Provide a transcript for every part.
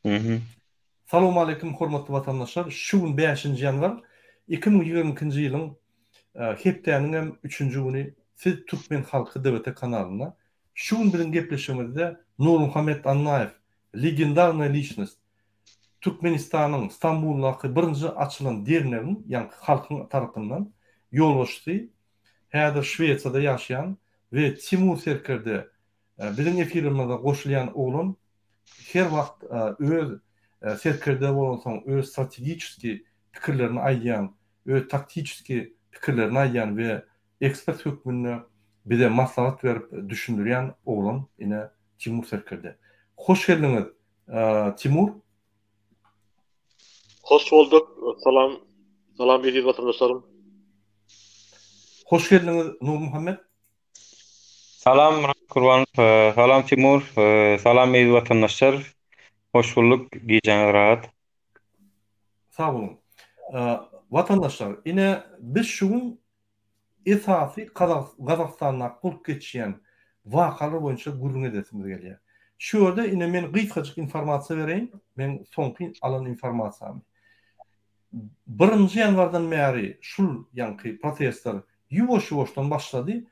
Salowmaleýkim hormatly watandaşlar! Şu gün bäşinji ýanwar 2022-nji ýylyň hepdäniňem üçünji güni siz Türkmen halky DVT kanalynda. Şu gün biziň gepleşigimizde Nurmuhammet Annaýew legendarnyý liçnost Türkmenistanyň Stambuldaky birinji açylan dernegiň ýaňky halkyň tarapyndan ýolbaşçysy häzir Şwesiýada ýaşaýan we Timur serkerde Biziň efirimize goşulýan oglan her wagt öz serkerde bolansoň öz strategiçeskiý pikirlerini aýdýan, öz taktiçeskiý pikirlerini aýdýan we ekspert hökmünde bize maslahat berip düşündirýän oglan ine Timur serkerde. Hoş geldiňiz Timur. Hoş bolduk. Salam. Salam eziz watandaşlarym. Hoş geldiňiz Nurmuhammet. Salam Myrat Gurbanow, salam Timur, salam eziz watandaşlar. Hoş bulduk, gijäňiz rahat. Sag boluň. Watandaşlar, ine biz şu gün esasy Gazagystandaky bolup geçýän wakalar boýunça gürrüň edesimiz gelýär. Şu ýerde ine men gysgajyk informasiýa bereýin, meň soňky alan informasiýamy. Birinji ýanwardan bäri şul ýaňky protestler ýuwaş-ýuwaşdan başlady.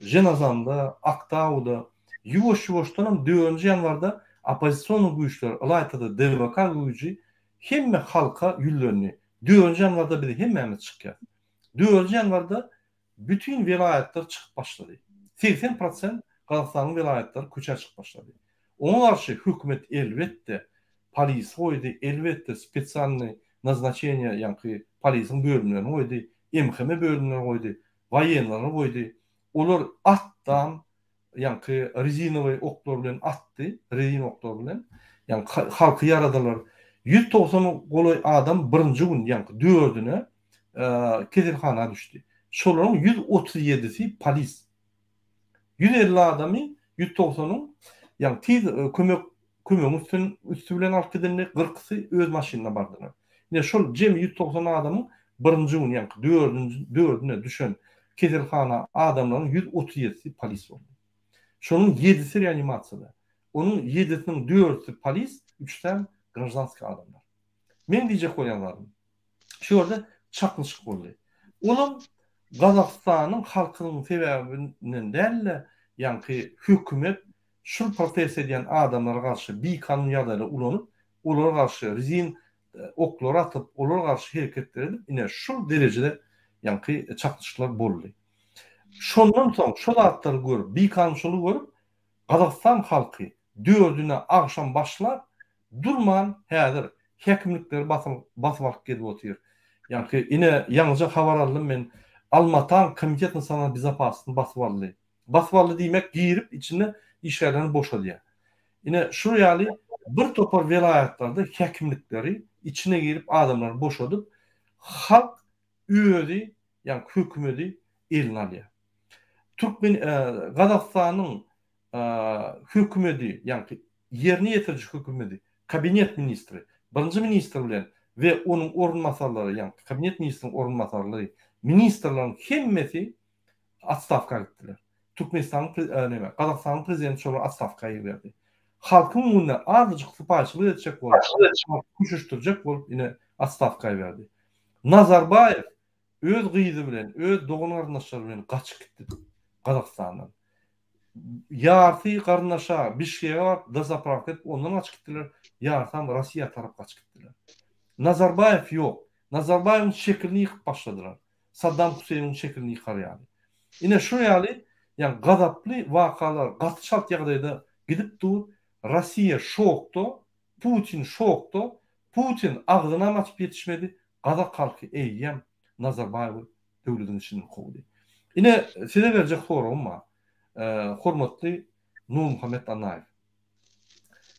Ženazanda, Aktauda, ýuwaş-ýuwaşdanam dördünji ýanwarda oppozision güýçler, ylaýta-da DWK güýji hemme halka ýüzlendi. Dördünji ýanwarda biz hemmämiz çykýas. Dördünji ýanwarda Bütin welaýatlar çykyp başlady. 80 prosent Gazagystanyň welaýatlary köçä çykyp başlady. Oňa garşy hökümet elbetde polis goýdy, elbetde spesialnyý naznaçeniýe ýaňky polisiň bölümlerini goýdy, MHM bölümleri goýdy, woýenlary goýdy. Olar atdan ýaňky rezinowyý oklar bilen atdy, rezin oklar bilen. Ýaňky halky ýaradylar. 190 golaý adam birinji gün ýaňky dördüne keselhana düşdi. Şolaryň 137-si polis. 150 adamy 190-yň ýaňky tiz kömek kömegiň üstün üsti bilen alyp gidildi, 40-sy öz maşynynda bardylar. Ine şol jemi 190 adamyň birinji gün ýaňky dördünji dördüne düşen keselhana adamlaryň 137-si polis boldy. Şonuň ýedisi reanimasiýada. Onuň ýedisiniň dördüsi polis, üçüsem graždanskiý adamlar. Meň diýjek bolýan zadym, şu ýerde çaknyşyk boldy. Olam Gazagystanyň halkynyň sebäbinden däl-de, ýaňky hökümet şul protest edýän adamlara garşy bikanun ýagdaýlar ulanyp, olara garşy rezin oklary atyp, olara garşy hereketler edip, ine şul derejede ýaňky çaknyşyklar boldy. Şondan soň şo zatlary görüp, bikanunçylygy görüp, Gazagystan halky dördüne agşam başlap, durman häzir häkimlikleri basyp alyp gezip otyr. Ýaňky ine ýaňyja habar aldym men, Almataň Komitet nasionalnyý bezopasnosti basyp aldy. Basyp aldy diýmek girip içinde işgärlerini boşadýar. Ine şu ýaly bir topar welaýatlarda häkimlikleri içine girip adamlary boşadyp halk özi ýagny hökümedi eline alýar. Türkmen Gazagystanyň hökümedi ýagny ýerine ýetiriji hökümedi kabinet ministri birinji ministr bilen we onuň orunbasarlary ýagny kabinet ministriniň orunbasarlary ministrleriň hemmesi otstawka gitdiler. Türkmenistanyň neme, Gazagystanyň prezidenti şolary otstawka iberdi. Halkyň öňünde azajyk sypaýyçylyk etjek bolup, köşeşdirjek bolup ine otstawka iberdi. Nazarbaýew öz gyzy bilen, öz dogan-garyndaşlary bilen gaçyp gitdi Gazagystandan. Ýarty garyndaşa Bişkege baryp dozaprawka edip ondan gaçyp gitdiler, ýarysam Rossiýa tarap gaçyp gitdiler. Nazarbaýew ýok. Nazarbaýewiň şekilini ýykyp başladylar. Saddam Huseýniň şekilini ýykar ýaly. Ine şu ýaly ýagny gazaply wakalar gaty çalt ýagdaýda gidip dur. Rossiýa şokda, Putin şokda, Putin agzynam açyp ýetişmedi, gazak halky eýýäm Nazarbaýewi döwlediň içinden kowdy. Ine size berjek soragym bar. Hormatly Nurmuhammet Annaýew.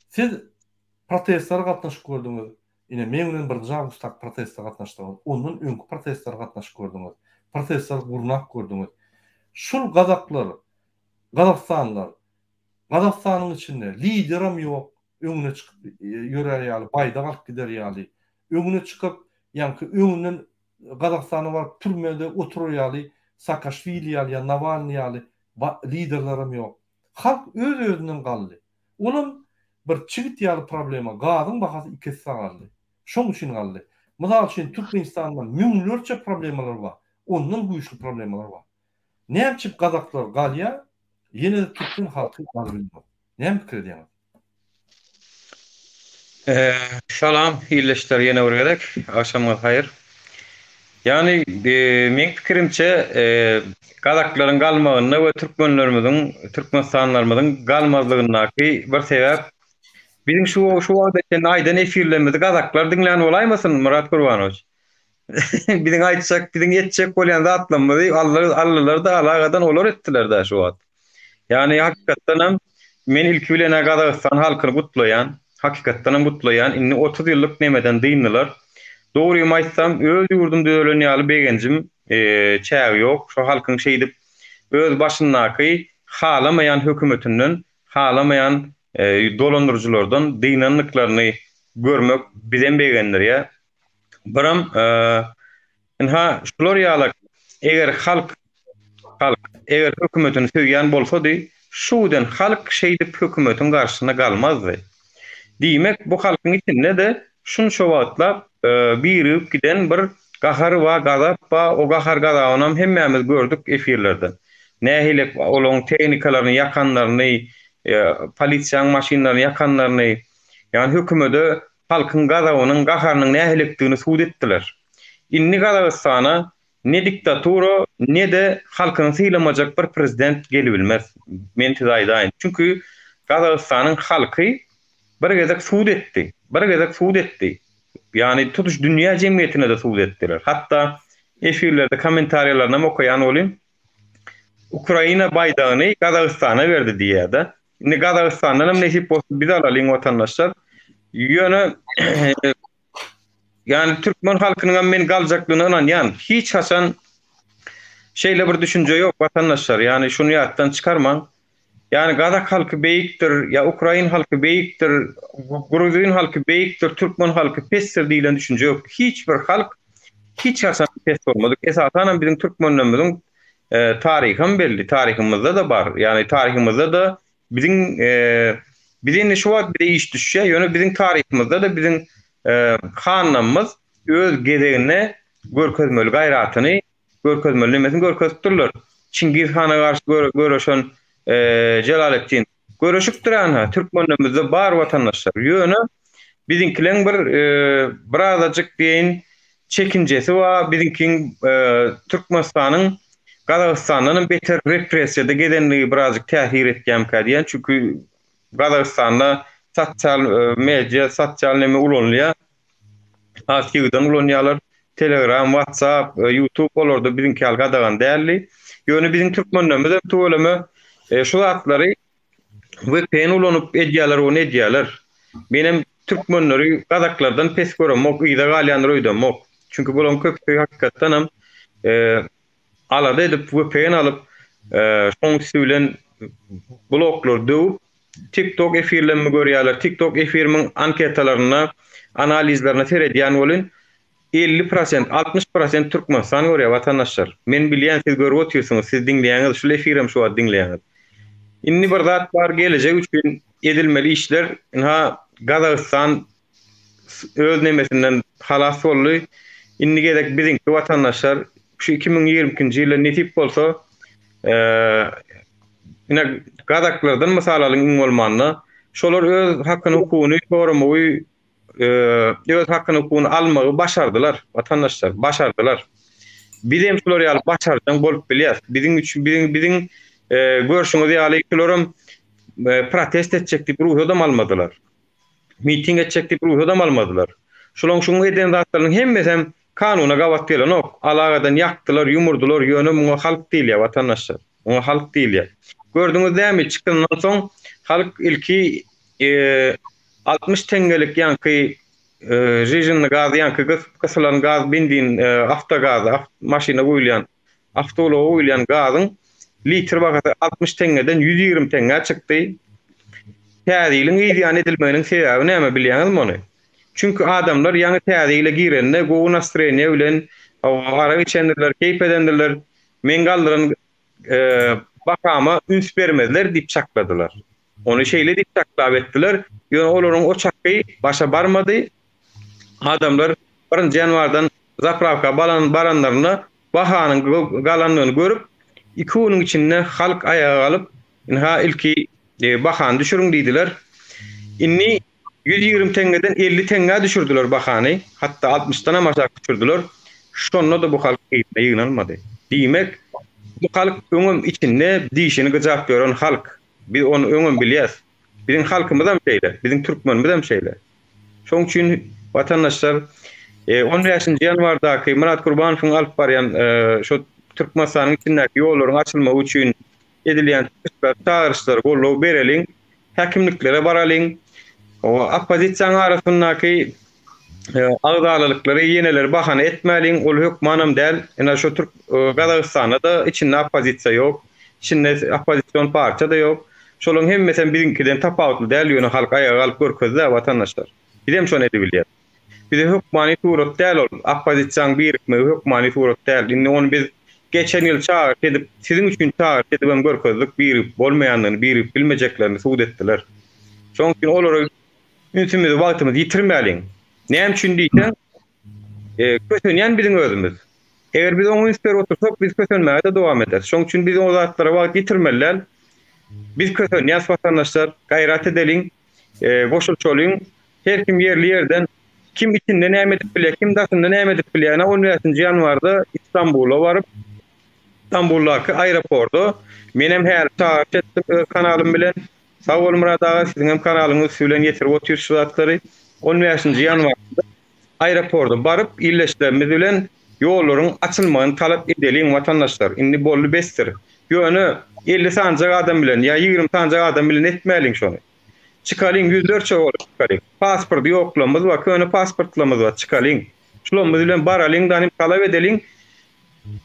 Siz protestlere gatnaşyp gördüňiz. Ine, meň bilen birinji awgustdaky proteste gatnaşdyňyz, ondan öňki protestlere gatnaşyp gördüňiz, protestleri gurnap gördüňiz. Şul gazaklar, gazagystanlylar, Gazagystanyň içinde liderem ýok, öňüne çykyp ýörär ýaly, baýdak alyp gider ýaly, öňüne çykyp, ýaňky öňünden Gazagystana baryp türmede oturar ýaly Saakaşwili ýaly ýa Nawalnyý ýaly liderlerem ýok. Halk öz-özünden galdy. Olam. Bir çigit ýaly problema, gazyň bahasy iki esse galdy. Şoň üçin galdy. Mysal üçin Türkmenistanda müňlerçe problemalar bar. Ondan güýçli problemalar bar. Näme üçin gazaklar galýar, ýene-de türkmen halky galybilmok. Näme pikir edýäňiz? Salam ildeşler ýene bir gezek agşamyňyz haýyr. Ýagny meň pikirimçe gazaklaryň galmagynda we türkmenlerimiziň türkmenistanlarymyzyň galmazlygyndaky bir sebäp biziň şu şu wagta çenli aýdan efirlerimizi gazaklar diňlän bolaýmasyn Myrat Gurbanowiç. Biziň aýtjak, biziň etjek bolýan zatlarymyzy aldylar-da, alagadan olar etdiler-dä şu wagt. Ýagny hakykatdan hem men ilki bilen-ä Gazagystan halkyny gutlaýan. Hakykatdan hem gutlaýan. Indi 30 ýyllyk nemeden dyndylar. Dogrymy aýtsam, öz ýurdum düzelen ýaly begenjim çägi ýok. Şo halkyň şeýdip öz başyndaky halamaýan hökümetinden, halamaýan dolandyryjylardan dynandyklaryny görmek bizem begendirýär. Biram ynha şular ýaly eger halk halk eger hökümetini söýýän bolsady, şu giden halk şeýdip hökümetiň garşysyna galmazdy. Diýmek, bu halkyň içinde-de şunça wagtlap birigip giden bir gahar bar, gazap bar, o gahar-gazabynam hemmämiz gördük efirlerden. Nähili olaryň tehnikalaryny ýakanlaryny, polisiýanyň maşynlaryny ýakanlaryny, ýagny hökümede halkyň gazabynyň, gaharynyň nähilikdigini subut etdiler. Indi Gazagystana ne diktatura, ne-de halkyny sylamajak bir prezident gelibilmez. Men size aýdaýyn. Çünki Gazagystanyň halky bir gezek subut etdi. Bir gezek subut etdi. Ýagny tutuş dünýä jemgyýetine-de subut etdiler. Hatda efirlerde kommentariýalarynam okaýan welin, Ukraina baýdagyny Gazagystana berdi diýýär-de. Indi Gazagystandan hem nesip bolsa biz alalyň watandaşlar. Ýöne ýani türkmen halkynyň hem men galjaklygyna ynanýan. Hiç haçan şeýle bir düşünje ýok watandaşlar. Ýani şuny ýatdan çykarmaň. Ýani gazak halky beýikdir, ýa ukrain halky beýikdir, gruzin halky beýikdir, türkmen halky pesdir diýlen düşünje ýok. Hiç bir halk hiç haçan pes bolmadyk. Esasan hem biziň türkmenlerimiziň taryham belli, taryhymyzda-da bar. Ýagny taryhymyzda-da biziň biz indi şu wagt bize iş düşýär, ýöne biziň taryhymyzda-da biziň hanlarymyz öz gezeginde görkezmeli gaýratyny, görkezmeli nemesini görkezipdirler. Çingiz hana garşy göreşen Jelaletdin göreşipdir ana, türkmenlerimizde bar watandaşlar. Ýöne biziňkileň bir birazajyk diýeýin çekinjesi bar, biziňkiň Türkmenistanyň Gazagystandan hem beter repressiýada gezenligi birazajyk täsir etýärmikä diýýän, çünki Gazagystanda sosial media, sosial neme ulanylýar. Has ýygydan ulanýarlar. Telegram, WhatsApp, YouTube olarda biziňki ýaly gadagan däldi. Ýöne biziň türkmenlerimiz hem tüweleme şu zatlary VPN ulanyp edýärler, ony edýärler. Menem türkmenleri gazaklardan pes göremok, yza galýandyr öýdemok. Çünki bularyň köpüsi hakykatdan hem alada edip VPN alyp, şoň üsti bilen bloklary döwüp, TikTok efirlerimi görýärler. TikTok efirimiň anketalarynda, analizlerine seredýän welin, 50 prosent, 60 prosent Türkmenistan görýär watandaşlar. Men bilýän siz görüp otyrsyňyz, siz diňleýäňiz, şul efirem şu wagt diňleýäňiz. Indi bir zat bar, gelejek üçin edilmeli işler, ynha Gazagystan öz nemesinden halas boldy. Indi gezek biziňki watandaşlar, şu 2022-nji ýylda nesip bolsa, ine gazaklardan mysal alyň iň bolmanda, şolar öz hakyny hukugyny soramagy öz hakyny hukugyny almagy başardylar, watandaşlar, başardylar. Biz hem şular ýaly başarjaň bolup bilýäris. Biziň üçin biziň biziň görşüňiz ýaly şularam protest etjek diýip rugsat almadylar. Miting etjek diýip rugsat almadylar. Şulaň şuň eden zatlarynyň hemmesi hem kanuna gabat gelenok. Alagadan ýakdylar, ýumurdylar, ýöne muňa halk diýilýär watandaşlar. Muňa halk diýilýär. Gördüňiz dämi, çykandan soň halk ilki 60 teňňelik ýaňky žižinli gaz, ýaňky gysylan gaz, benzin, awtogaz, maşyna guýulýan, awtoulaga guýulýan gazyň litr bahasy 60 teňňeden 120 teňňä çykdy. Täze ýylyň yz ýany edilmeginiň sebäbi näme bilýäňizmi ony? Çünki adamlar ýaňy täze ýyla girende gowy nastroýeniýe bilen arak içendirler, keýp edendirler. Men galdyran bahama üns bermezler diýip çakladylar. Ony şeýle diýip çaklap etdiler. Ýöne olaryň o çaky başa barmady. Adamlar birinji ýanwardan zaprawka baranlarynda bahanyň galandygyny görüp, iki günüň içinde halk aýaga galyp, ynha ilki bahany düşüriň diýdiler. Indi 120 teňňeden 50 teňňä düşürdiler bahany, hatda 60-danam aşak düşürdiler. Şonda-da bu halk yzyna ýygnalmady. Diýmek, bu halk öňem içinde dişini gyjap ýören halk. Biz ony öňem bilýäs. Biziň halkymyzam şeýle, biziň türkmenimizem şeýle. Şoň üçin watandaşlar, on bäşinji ýanwardaky Myrat Gurbanowyň alyp barýan şo Türkmenistanyň içindäki ýollaryň açylmagy üçin edilýän çykyşlar, çagyryşlara goldaw bereliň, häkimliklere baralyň. Oppozisiýanyň arasyndaky agzalalyklary ýeneleri bahana etmäliň, ol hökmanam däl. Ine şu Türk Gazagystanda-da içinde oppozisiýa ýok, içinde oppozision partiýa-da ýok. Şolaryň hemmesem biziňkiden tapawutly däl, ýöne halk aýaga galyp görkezdi-ä watandaşlar. Bizem şony edibilýäs. Bize hökmany surat däl ol, oppozisiýaň birikmegi hökmany surat däl. Indi ony biz geçen ýyl çagyryş edip, siziň üçin çagyryş edibem görkezdik, birigip bolmaýandygyny, birigip bilmejeklerini subut etdiler. Şonuň üçin olara ünsümizi, wagtymyzy ýitirmäliň. Näme üçin diýseň, kösenýän biziň özümiz. Eger biz oňa üns berip otursak, biz kösenmäge-de dowam ederis. Şonuň üçin biz o zatlara wagt ýitirmeli däl. Biz kösenýäs watandaşlar, gaýrat edeliň, goşulyşalyň. Her kim ýerli ýerden, kim içinde näme edip bilýär, kim daşynda näme edip bilýär. Ine, on bäşinji ýanwarda Istanbula baryp, Stambuldaky aeroporda menem häli çagyryş etdim öz kanalym bilen. Sag bol Myrat aga, siziňem kanalyňyz üsti bilen ýetirip otyrys şu zatlary. On bäşinji ýanwarda aeroporda baryp ildeşlerimiz bilen ýollaryň açylmagyny talap edeliň watandaşlar. Indi boldy besdir. Ýöne 50 sanjak adam bilen ýa 20 sanjak adam bilen etmäliň şony. Çykalyň ýüzlerçe bolup çykalyň. Pasporty ýoklamyz bar, köne pasportlarymyz bar, çykalyň. Şulamyz bilen baralyň da talap edeliň.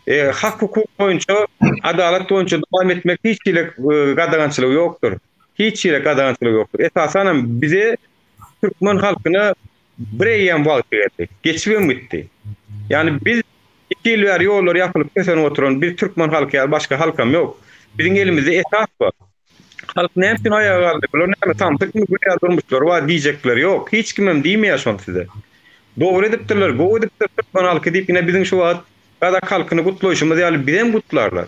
E, hak hukuk boýunça, adalat boýunça dowam etmek hiç hili e, gadagançylygy ýokdur. Hiç hili gadagançylygy ýokdur. Esasan hem bize türkmen halkyna bir eýýäm wagty geldi. Geçibem gitdi. Ýani biz iki ýyl bäri ýollar ýapylyp kösenip oturan biz türkmen halky ýaly başga halkam ýok. Biziň elimizde esas bar. Halk näme üçin aýaga galdy? Bular näme samsykmy gül ýaly durmuşlary bar diýjekleri ýok. Hiç kimem diýmeýär şony size. Dogry edipdirler, gowy edipdir türkmen halky diýip ine biziň şu wagt gazak halkyny gutlaýşymyz ýaly bizem gutlarlar.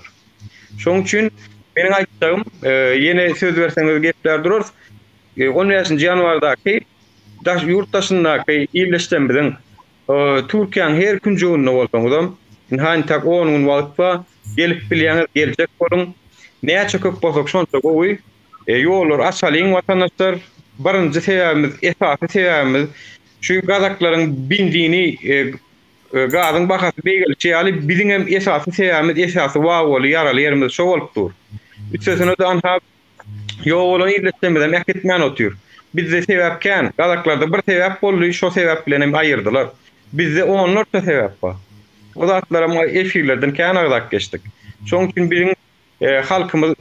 Şoň üçin meniň aýtjagym ýene söz berseňiz geplär durarys. On bäşinji ýanwardaky daş ýurt daşyndaky ildeşlerimiziň Türkiýäniň her künjeginde bolsaňyzam ynha intäk on gün wagt bar gelip bilýäňiz geljek boluň. Näçe köp bolsak şonça gowy. Ýollary açalyň watandaşlar. Birinji sebäbimiz, esasy sebäbimiz şu gazaklaryň benzini, gazyň bahasy beýgelişi ýaly biziň hem esasy sebäbimiz, esasy wawwaly ýaraly ýerimiz şo bolup dur. Üstesine-de anha ýogalan ildeşlerimizem äkitmän otyr. Bizde sebäp kän. Gazaklarda bir sebäp boldy, şo sebäp bilen hem aýyrdylar. Bizde onlarça sebäp bar. O zatlaram efirlerden kän agzap geçdik. Şonuň üçin biziň halkymyz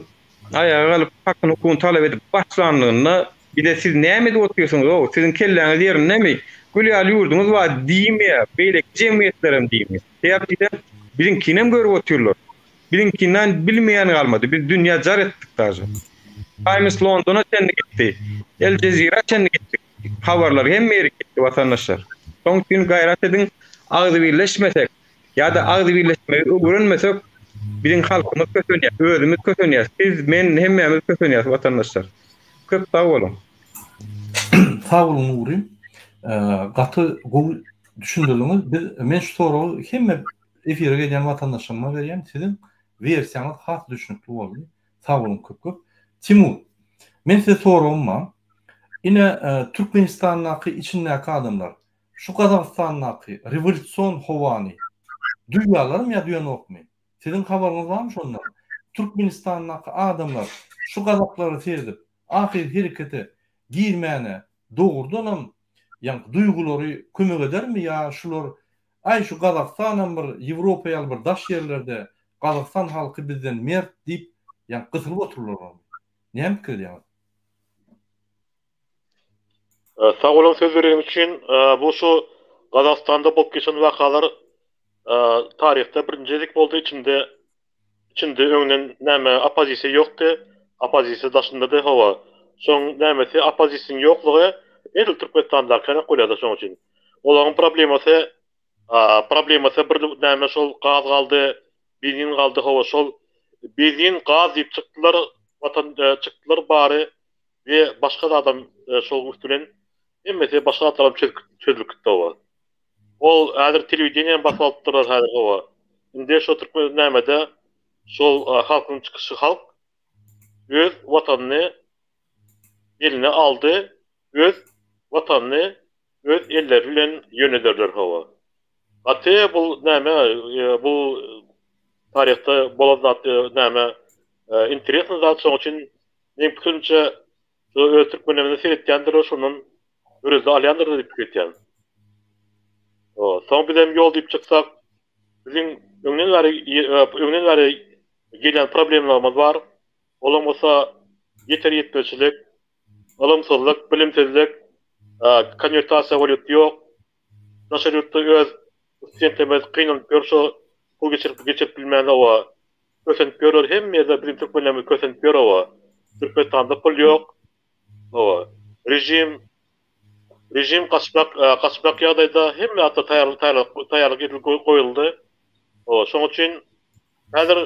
aýaga galyp hakyny hukugyny talap edip başlanlygynda bize siz näme edip otyrsyňyz-ow, siziň kelläňiz ýerindemi, gül ýaly ýurduňyz bar diýmeýär, beýleki jemgyýetlerem diýmeýär. Sebäp diýseň, biziňkinem görüp otyrlar. Biziňkinden bilmeýän galmady. Biz dünýä jar etdik daže. Times Londona çenli gitdi. El Jezira çenli gitdik. Habarlar hemme ýere gitdi watandaşlar. Şonuň üçin gaýrat ediň, agzybirleşmesek, ýa-da agzybirleşmegi öwrenmesek biziň halkymyz kösenýär, özümiz kösenýäris. Siz, men, hemmämiz kösenýäris watandaşlar. Köp sag boluň. Sag boluň Nury. Gaty gowy düşündirdiňiz. Biz men şu soragy hemme efire gelýän watandaşlaryma berýän. Siziň wersiýaňyz has düşnükli boldy. Sag boluň köp köp. Timur, men size soragym bar. Ine Türkmenistandaky içindäki adamlar Şu Gazagystandaky rewolýusion howany duýýarlarmy ýa duýanokmy? Siziň habaryňyz barmy şondan? Türkmenistandaky adamlar şu gazaklara seredip ahyry herekete girmäne dogrudanam ýaňky duýgulary kömek edermi ýa şular aý şu Gazagystanam bir Ýewropa ýaly bir daş ýerlerde Gazagystan halky bizden mert diýip ýaňky gysylyp otururlarmy? Näme pikir edýäňiz? Sag boluň söz bereniň üçin. Bu şu Gazagystanda bolup geçen wakalar taryhda birinji gezek boldy. Içinde içinde öňden näme oppozisiýa ýokdy. Oppozisiýa daşyndady hawa. Şoň nämesi oppozisiýanyň ýoklugy edil Türkmenistandaky ýaly bolýar-da şoň üçin. Olaryň problemasy problemasy bir näme şol gaz galdy, benzin galdy hawa şol benzin gaz diýip çykdylar watan çykdylar bary we başga zadam şol üsti bilen hemmesi başga zatlaram çözülip gitdi hawa. Ol häzir telewideniýäni basyp alypdyrlar häzir hawa. Indi şo türkmen nämede şol halkyň çykyşy halk öz watanyny eline aldy öz watanyny öz elleri bilen ýönederler hawa. Gaty bul näme bu taryhda bolan zat näme interesny zat şoň üçin meň pikirimçe şu öz türkmenlerimize seretýändirler şondan görelde alýandyrlar diýip pikir etýän. Soň bizem ýol diýip çyksak biziň öňden bäri öňden bäri gelýän problemlarymyz bar. Olam bolsa ýeter ýetmezçilik, ylymsyzlyk, bilimsizlik, konwertasiýa walýuta ýok. Daşary ýurtda öz studentlerimiz gynanyp ýör şo pul geçirip geçirip bilmän oba kösenip ýörler hemme ýerde biziň türkmenlerimiz kösenip ýör oba. Türkmenistanda pul ýok. Oba režim režim gaçmak gaçmak ýagdaýda hemme zatda taýýarlyk taýýarlyk taýýarlyk edilip goýuldy. Oba şoň üçin häzir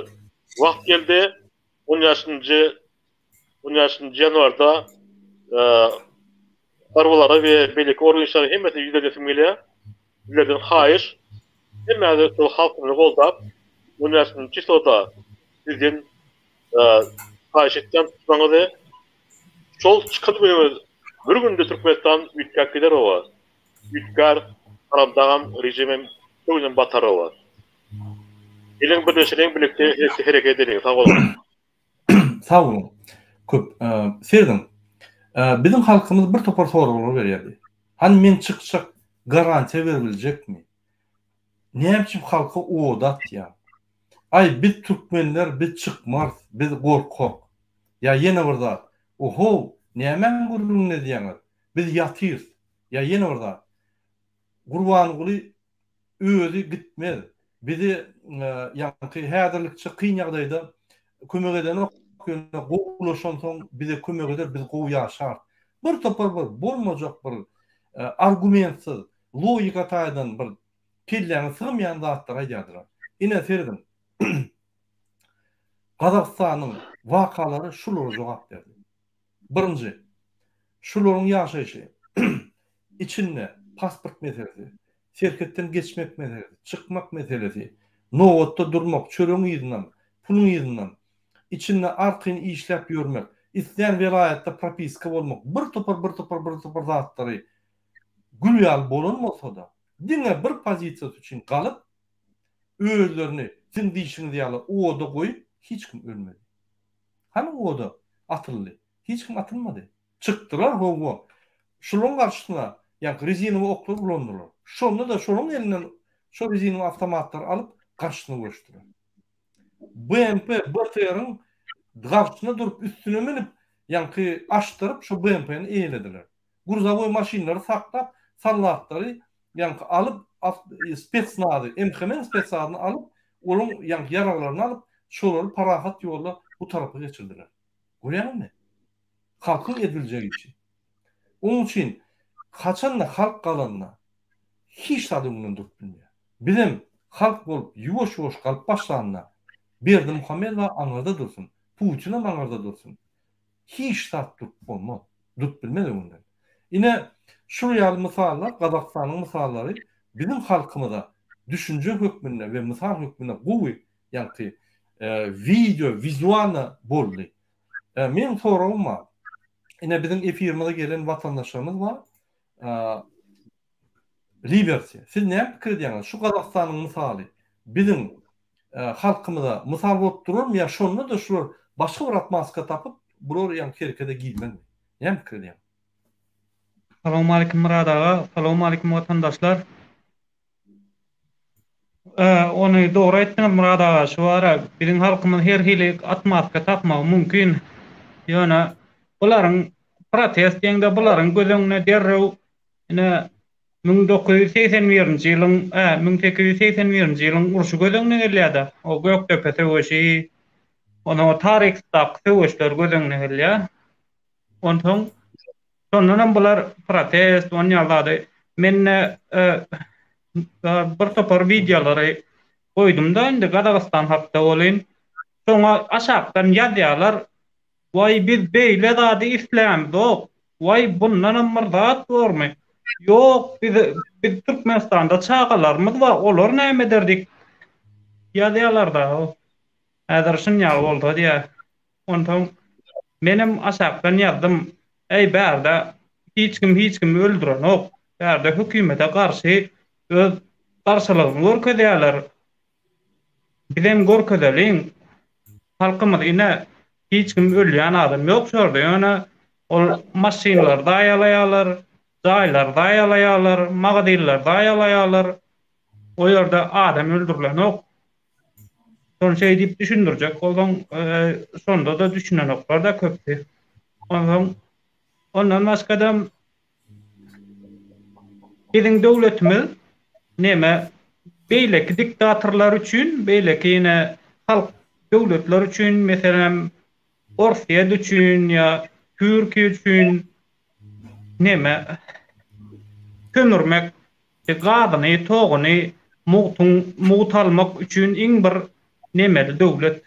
wagt geldi on bäşinji On bäşinji ýanwarda harbylara we beýleki organ işgärleriň hemmesine ýüzlenesim gelýär. Sizlerden haýyş, hemmäňiz şol halkymyzy goldap, on bäşinji çisloda sizden haýyş etýän tutmaňyzy. Şol çykan günüňiz bir günde Türkmenistan üýtgäp gider oba. Üýtgär, haramdagam, režimem köwnem batar oba. Geliň birleşeliň birlikde hereket edeliň. Sag boluň. Sag boluň. Köp. Serediň. Biziň halkymyz bir topar soraglar berýärdi. Hany men çykjak garantiýa beribiljekmi? Näme üçin halka od atýaň? Aý biz türkmenler biz çykmarys, biz gorkak. Ýa ýene bir zat. Ohow, nämäň gürrüňini edýäňiz? Biz ýatyrys. Ýa ýene bir zat. Gurbanguly özi gitmez. Bizi ýaňky häzirlikçe kyn ýagdaýda kömek edenok, ýöne gowulaşansoň bize kömek eder, biz gowy ýaşarys. Bir topar bir bolmajak bir argumentsiz, logika taýdan bir kelläňe sygmaýan zatlary aýdýardylar. Ine serediň. Gazagystanyň wakalary şulara jogap berdi. Birinji, şularyň ýaşaýşy içinde pasport meselesi, serhetden geçmek meselesi, çykmak meselesi, nobatda durmak, çöregiň yzyndan, puluň yzyndan, içinde arkaýyn işläp ýörmek, islän welaýatda propiska bolmak, bir topar, bir topar, bir topar zatlary gül ýaly bolan bolsa-da, diňe bir pozisiýasy üçin galyp, özlerini siziň diýşiňiz ýaly oda goýup, hiç kim ölmedi. Hany oda atyldy? Hiç kim atylmady. Çykdylar howwa. Şularyň garşysyna ýaňky rezinowy oklar ulandylar. Şonda-da şolaryň elinden şo rezinowy awtomatlary alyp garşysyna göçdüler. BMP, BTR-iň garşysyna durup üstüne münüp ýaňky açdyryp şo BMP-ni eýelediler. Gruzowoý maşynlary saklap sallatlary ýaňky alyp spetsnazy, MHM-niň spetsnazyny alyp, olaryň ýaňky ýaraglaryny alyp, şolary parahat ýolda bu tarapa geçirdiler. Görýäňizmi? Halkyň ediljek işi. Onuň üçin haçanda halk galanda hiç zat öňünden durup bilmeýär. Bizem halk bolup ýuwaş-ýuwaş galyp başlanda Berdimuhamedow aňyrda dursun, Putinem aňyrda dursun. Hiç zat durup bolmaz. Durup bilmez öňünden. Ine, şul ýaly mysallar, Gazagystanyň mysallary biziň halkymyza düşünje hökmünde we mysal hökmünde gowy ýaňky wideo, wizualno boldy. Meň soragym bar. Ine biziň efirimize gelen watandaşlarymyz bar. Liberty, siz näme pikir edýäňiz? Şu Gazagystanyň mysaly biziň halkymyza mysal bolup durarmy ýa şonda-da şular başga bir atmaska tapyp, bular ýaňky herekete girmezmi? Näme pikir edýäň? Salowmalikim Myrat aga, salowmalikim watandaşlar. Ony dogry aýtdyňyz Myrat aga, şu ara biziň halkymyz her hili atmaska tapmagy mümkin. Ýöne bularyň protest diýeňde bularyň göz öňüne derrew ine 1981-nji ýylyň, ä, 1881-nji ýylyň urşy göz öňüne gelýär-de. O Gökdepe söweşi, onsoň o taryhdaky söweşler göz öňüne gelýär. Onsoň şondanam bular protest, on ýaly zady. Mende bir topar wideolary goýdum-da indi Gazagystan hakda welin, şoňa aşakdan ýazýarlar, Waý biz beýle zady islämzok, waý bundanam bir zat bormy? Ýok biz biz Türkmenistanda çagalarymyz bar, olar näme eder diýip ýazýarlar-da. Häzir şunýaly bolsa diýýär. Onsoň menem aşakdan ýazdym, Äý bärde hiç kim hiç kimi öldürenok, bärde hökümete garşy öz garşylygyny görkezýärler. Bizem görkezeliň. Halkymyz ine hiç kim ölýän adam ýok şu ýerde ýöne ol maşynlary zaýalaýarlar, jaýlary zaýalaýarlar, magazinleri zaýalaýarlar. O ýerde adam öldürilenok. Şony şeý diýip düşündirjek bolsaň, şonda-da düşünenoklar-da köpüsi. Onsoň ondan başga-da biziň döwletimiz neme beýleki diktatorlar üçin, beýleki ýene halk döwletler üçin, meselem, Orsýet üçin ýa Türkiýe üçin neme sömürmek gazyny, toguny mugtuň mugt almak üçin iň bir nemeli döwlet.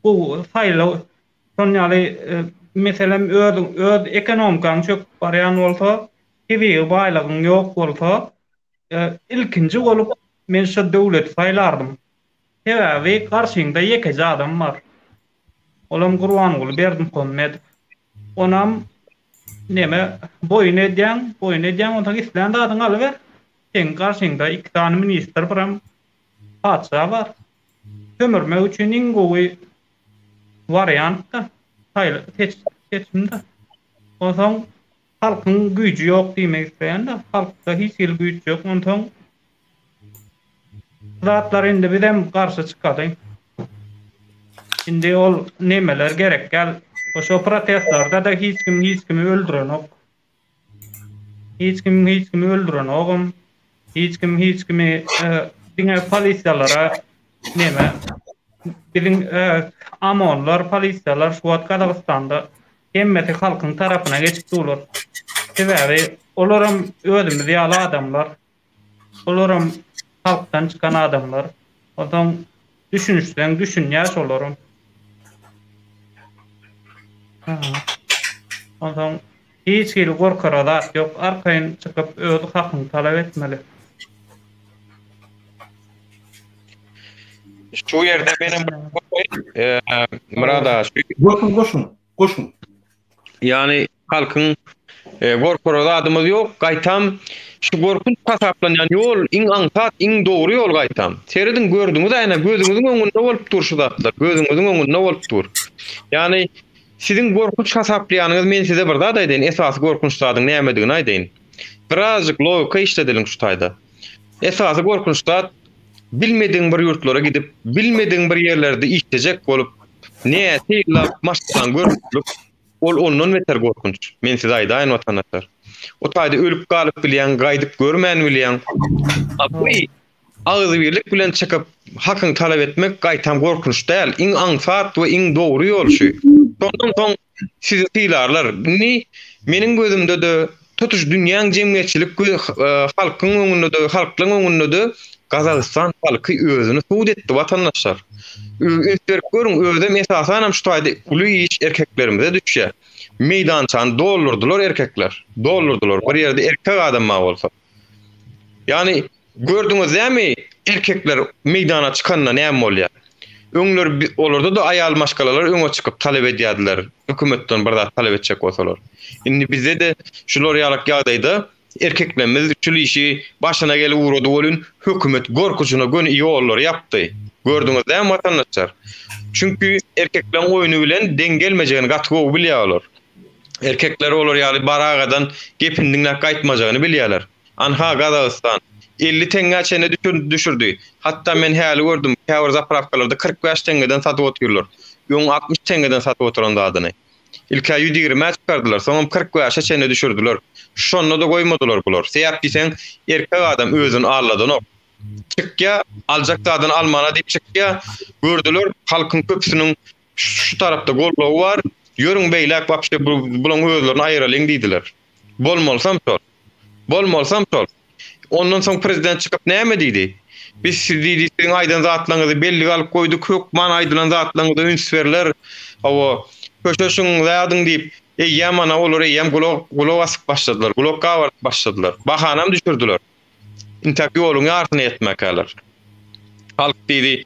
Gowy saýlaw şon ýaly meselem öz öz ekonomikaň çöküp barýan bolsa, tebigy baýlygyň ýok bolsa, ilkinji bolup men şo döwleti saýlardym. Sebäbi garşyňda ýekeje adam bar. Olam Gurbanguly Berdimuhamedow. Onam neme boýun edýäň, boýun edýäň, onsoň islän zadyňy alyber. Seň garşyňda iki sany ministr, birem patyşa bar. Sömürmek üçin iň gowy wariant-da, saýla, seç, seçim-de. Onsoň halkyň güýji ýok diýmek isleýän-de, halkda hiç hili güýç ýok. Onsoň Bu zatlar indi bizem garşy çykaly. Indi ol nemeler gerek däl. Şo protestlerde-de hiç kim hiç kimi öldürenok. Hiç kim hiç kimi öldürenogam. Hiç kim hiç kimi e, diňe polisiýalara neme biziň e, OMONlar, polisiýalar şu wagt Gazagystanda hemmesi halkyň tarapyna geçip durlar. Sebäbi olaram özümiz ýaly adamlar. Olaram halkdan çykan adamlar. Onsoň düşünişseň düşünýär şolaram. Onsoň hiç hili gorkara zat ýok. Arkaýyn çykyp öz hakyňy talap etmeli. Şu ýerde menem Myrat aga şu Goşun goşun goşun. Ýagny halkyň e, gorkara zadymyz ýok. Gaýtam şu gorkunç hasaplanýan ýol iň aňsat, iň dogry ýol gaýtam. Serediň gördüňiz aýna gözüňiziň öňünde bolup dur şu zatlar. Gözüňiziň öňünde bolup dur. Ýagny siziň gorkunç hasaplaýanyňyz men size bir zat aýdaýyn, esasy gorkunç zadyň nämedigini aýdaýyn. Birazjyk logika işledeliň şu taýda. Esasy gorkunç zat bilmedigiň bir ýurtlara gidip, bilmedigiň bir ýerlerde işlejek bolup, näçe ýyllap maşgalaň görmezlik, ol ondan beter gorkunç. Men size aýdaýyn watandaşlar. O taýda ölüp galyp bilýäň, gaýdyp görmän bilýäň. A bu agzybirlik bilen çykyp, hakyňy talap etmek gaýtam gorkunç däl. Iň aňsat we iň dogry ýol şu. Şondan soň Sizi sylarlar. Indi meniň gözümde-de, tutuş dünýäň jemgyýetçilik halkyň öňünde-de, halklaryň öňünde-de Gazagystan halky özüni subut etdi, watandaşlar. Üns berip görüň, özem esasanam şu taýda uly iş erkeklerimize düşýär. Meýdançany doldurdylar erkekler. Doldurdylar. Bir ýerde erkek adam bar bolsa. Ýagny Gördüňiz dämi, erkekler meýdana çykanda näme bolýar? Öňler olarda-da aýal maşgalalar öňe çykyp talap edýärdiler, hökümetden bir zat talap etjek bolsalar. Indi bizde-de şular ýalak ýagdaýda erkeklerimiz şul işi başyna gelip ugrady welin, hökümet gorkujyna göni ýollary ýapdy. Gördüňiz dämi watandaşlar? Çünki erkekleriň oýny bilen deň gelmejegini gaty gowy bilýär olar. Erkekler olar ýaly baragadan gepini diňläp gaýtmajagyny bilýärler. Anha, Gazagystan. 50 teňňä çenli düşürdi. Hatda men häli gördüm, käbir zaprawkalarda 45 teňňeden satyp otyrlar. Öň 60 teňňeden satyp oturan zadyny. Ilk-ä 120-ä çykardylar, soňam 45-e çenli düşürdiler. Şonda-da goýmadylar bular. Sebäp diýseň, erkek adam özüni aldadanok. Çykýa, aljak zadyny almana diýip çykýa. Gördüler, halkyň köpüsiniň şu tarapda goldawy bar. Ýörüň beýläk wapşe bulaň özlerini aýyralyň diýdiler. Bolmalysam şol. Bolmalysam şol. Ondan soň prezident çykyp näme diýdi? Biz siz diýdi, siziň aýdan zatlaryňyzy bellige alyp goýduk, hökman aýdylan zatlaryňyza üns berler. Hawa, köşeşiň, zadyň diýip, eýýäm ana olar eýýäm gulak gulak asyp başladylar, gulak gabardyp başladylar. Bahanam düşürdiler. Intäk ýoluň ýarsyna ýetmäkäler. Halk diýdi,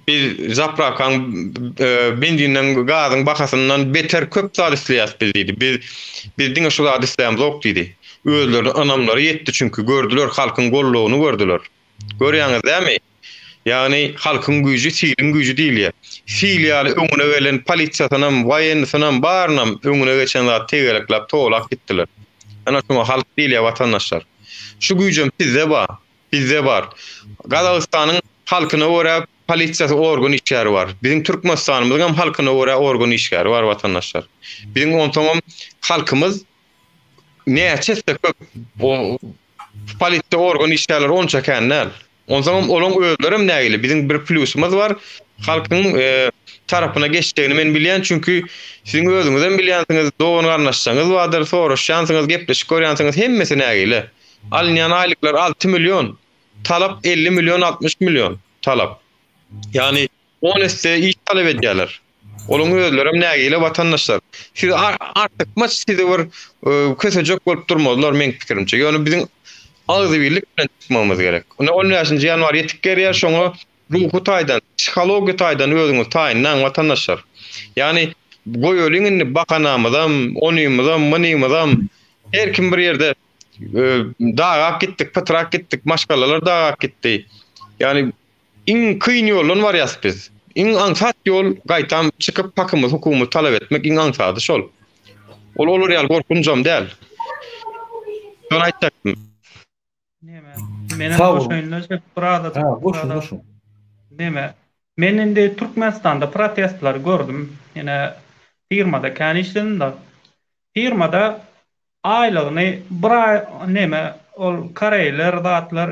Biz zaprawkaň benzinden gazyň bahasyndan beter köp zat isleýäs biz diýdi. Biz biz diňe şu zady islämzok diýdi. Özlerine ynamlary ýetdi çünki gördüler halkyň goldawyny gördüler. Görýäňiz dämi? Ýagny halkyň güýji siliň güýji diýilýär. Sil ýaly öňüne gelen polisiýasynam, waýennisynam barynam öňüne geçen zat tegelekläp towlap gitdiler. Ana şuňa halk diýilýär watandaşlar. Şu güýjem sizde bar. Bizde bar. Gazagystanyň halkyna görä polisiýasy organ işgäri bar. Biziň Türkmenistanymyzyň hem halkyna görä organ işgäri bar watandaşlar. Biziň onsoňam halkymyz näçe etse köp o polisiýa organ işgärleri onça kän däl. Onsoňam olaň özlerem nägile. Biziň bir plýusymyz bar. Halkyň e, tarapyna geçjegini men bilýän çünki siziň özüňizem bilýänsiňiz, dogan garyndaşlaryňyz bardyr, soraşýansyňyz, gepleşik görýänsiňiz, hemmesi nägile. Alynýan aýlyklar 6 million, talap 50 million 60 million talap. Ýagny 10 esse iş talap edýärler. Olaryň özlerem nägile watandaşlar. Siz artykmaç sizi bir e, kösejek bolup durmazlar meň pikirimçe. Ýöne biziň agzybirlik bilen çykmagymyz gerek. Ine 15-nji ýanwar ýetip gelýär, şoňa ruhy taýdan, psihologiýa taýdan özüňizi taýynlaň watandaşlar. Ýagny goýalyň indi bahanamyzam, onymyzam, mynymyzam. Her kim bir ýerde dagap gitdik, pytrak gitdik, maşgalalar dagap gitdi. Ýagny iň kyn ýoldan barýas biz. Iň aňsat ýol gaýtam çykyp hakymyzy, hukugymyzy talap etmek iň aňsady şol. Ol olar ýaly gorkunjam däl. Şony aýtjakdym. Neme? Menem goşaýynda şep bir azajyk. Ha, goşun, goşun. Neme? Men indi Türkmenistanda protestleri gördüm. Ýene firmada kän işledim-de. Firmada Aýlygyny bir aý neme ol koreýler zatlar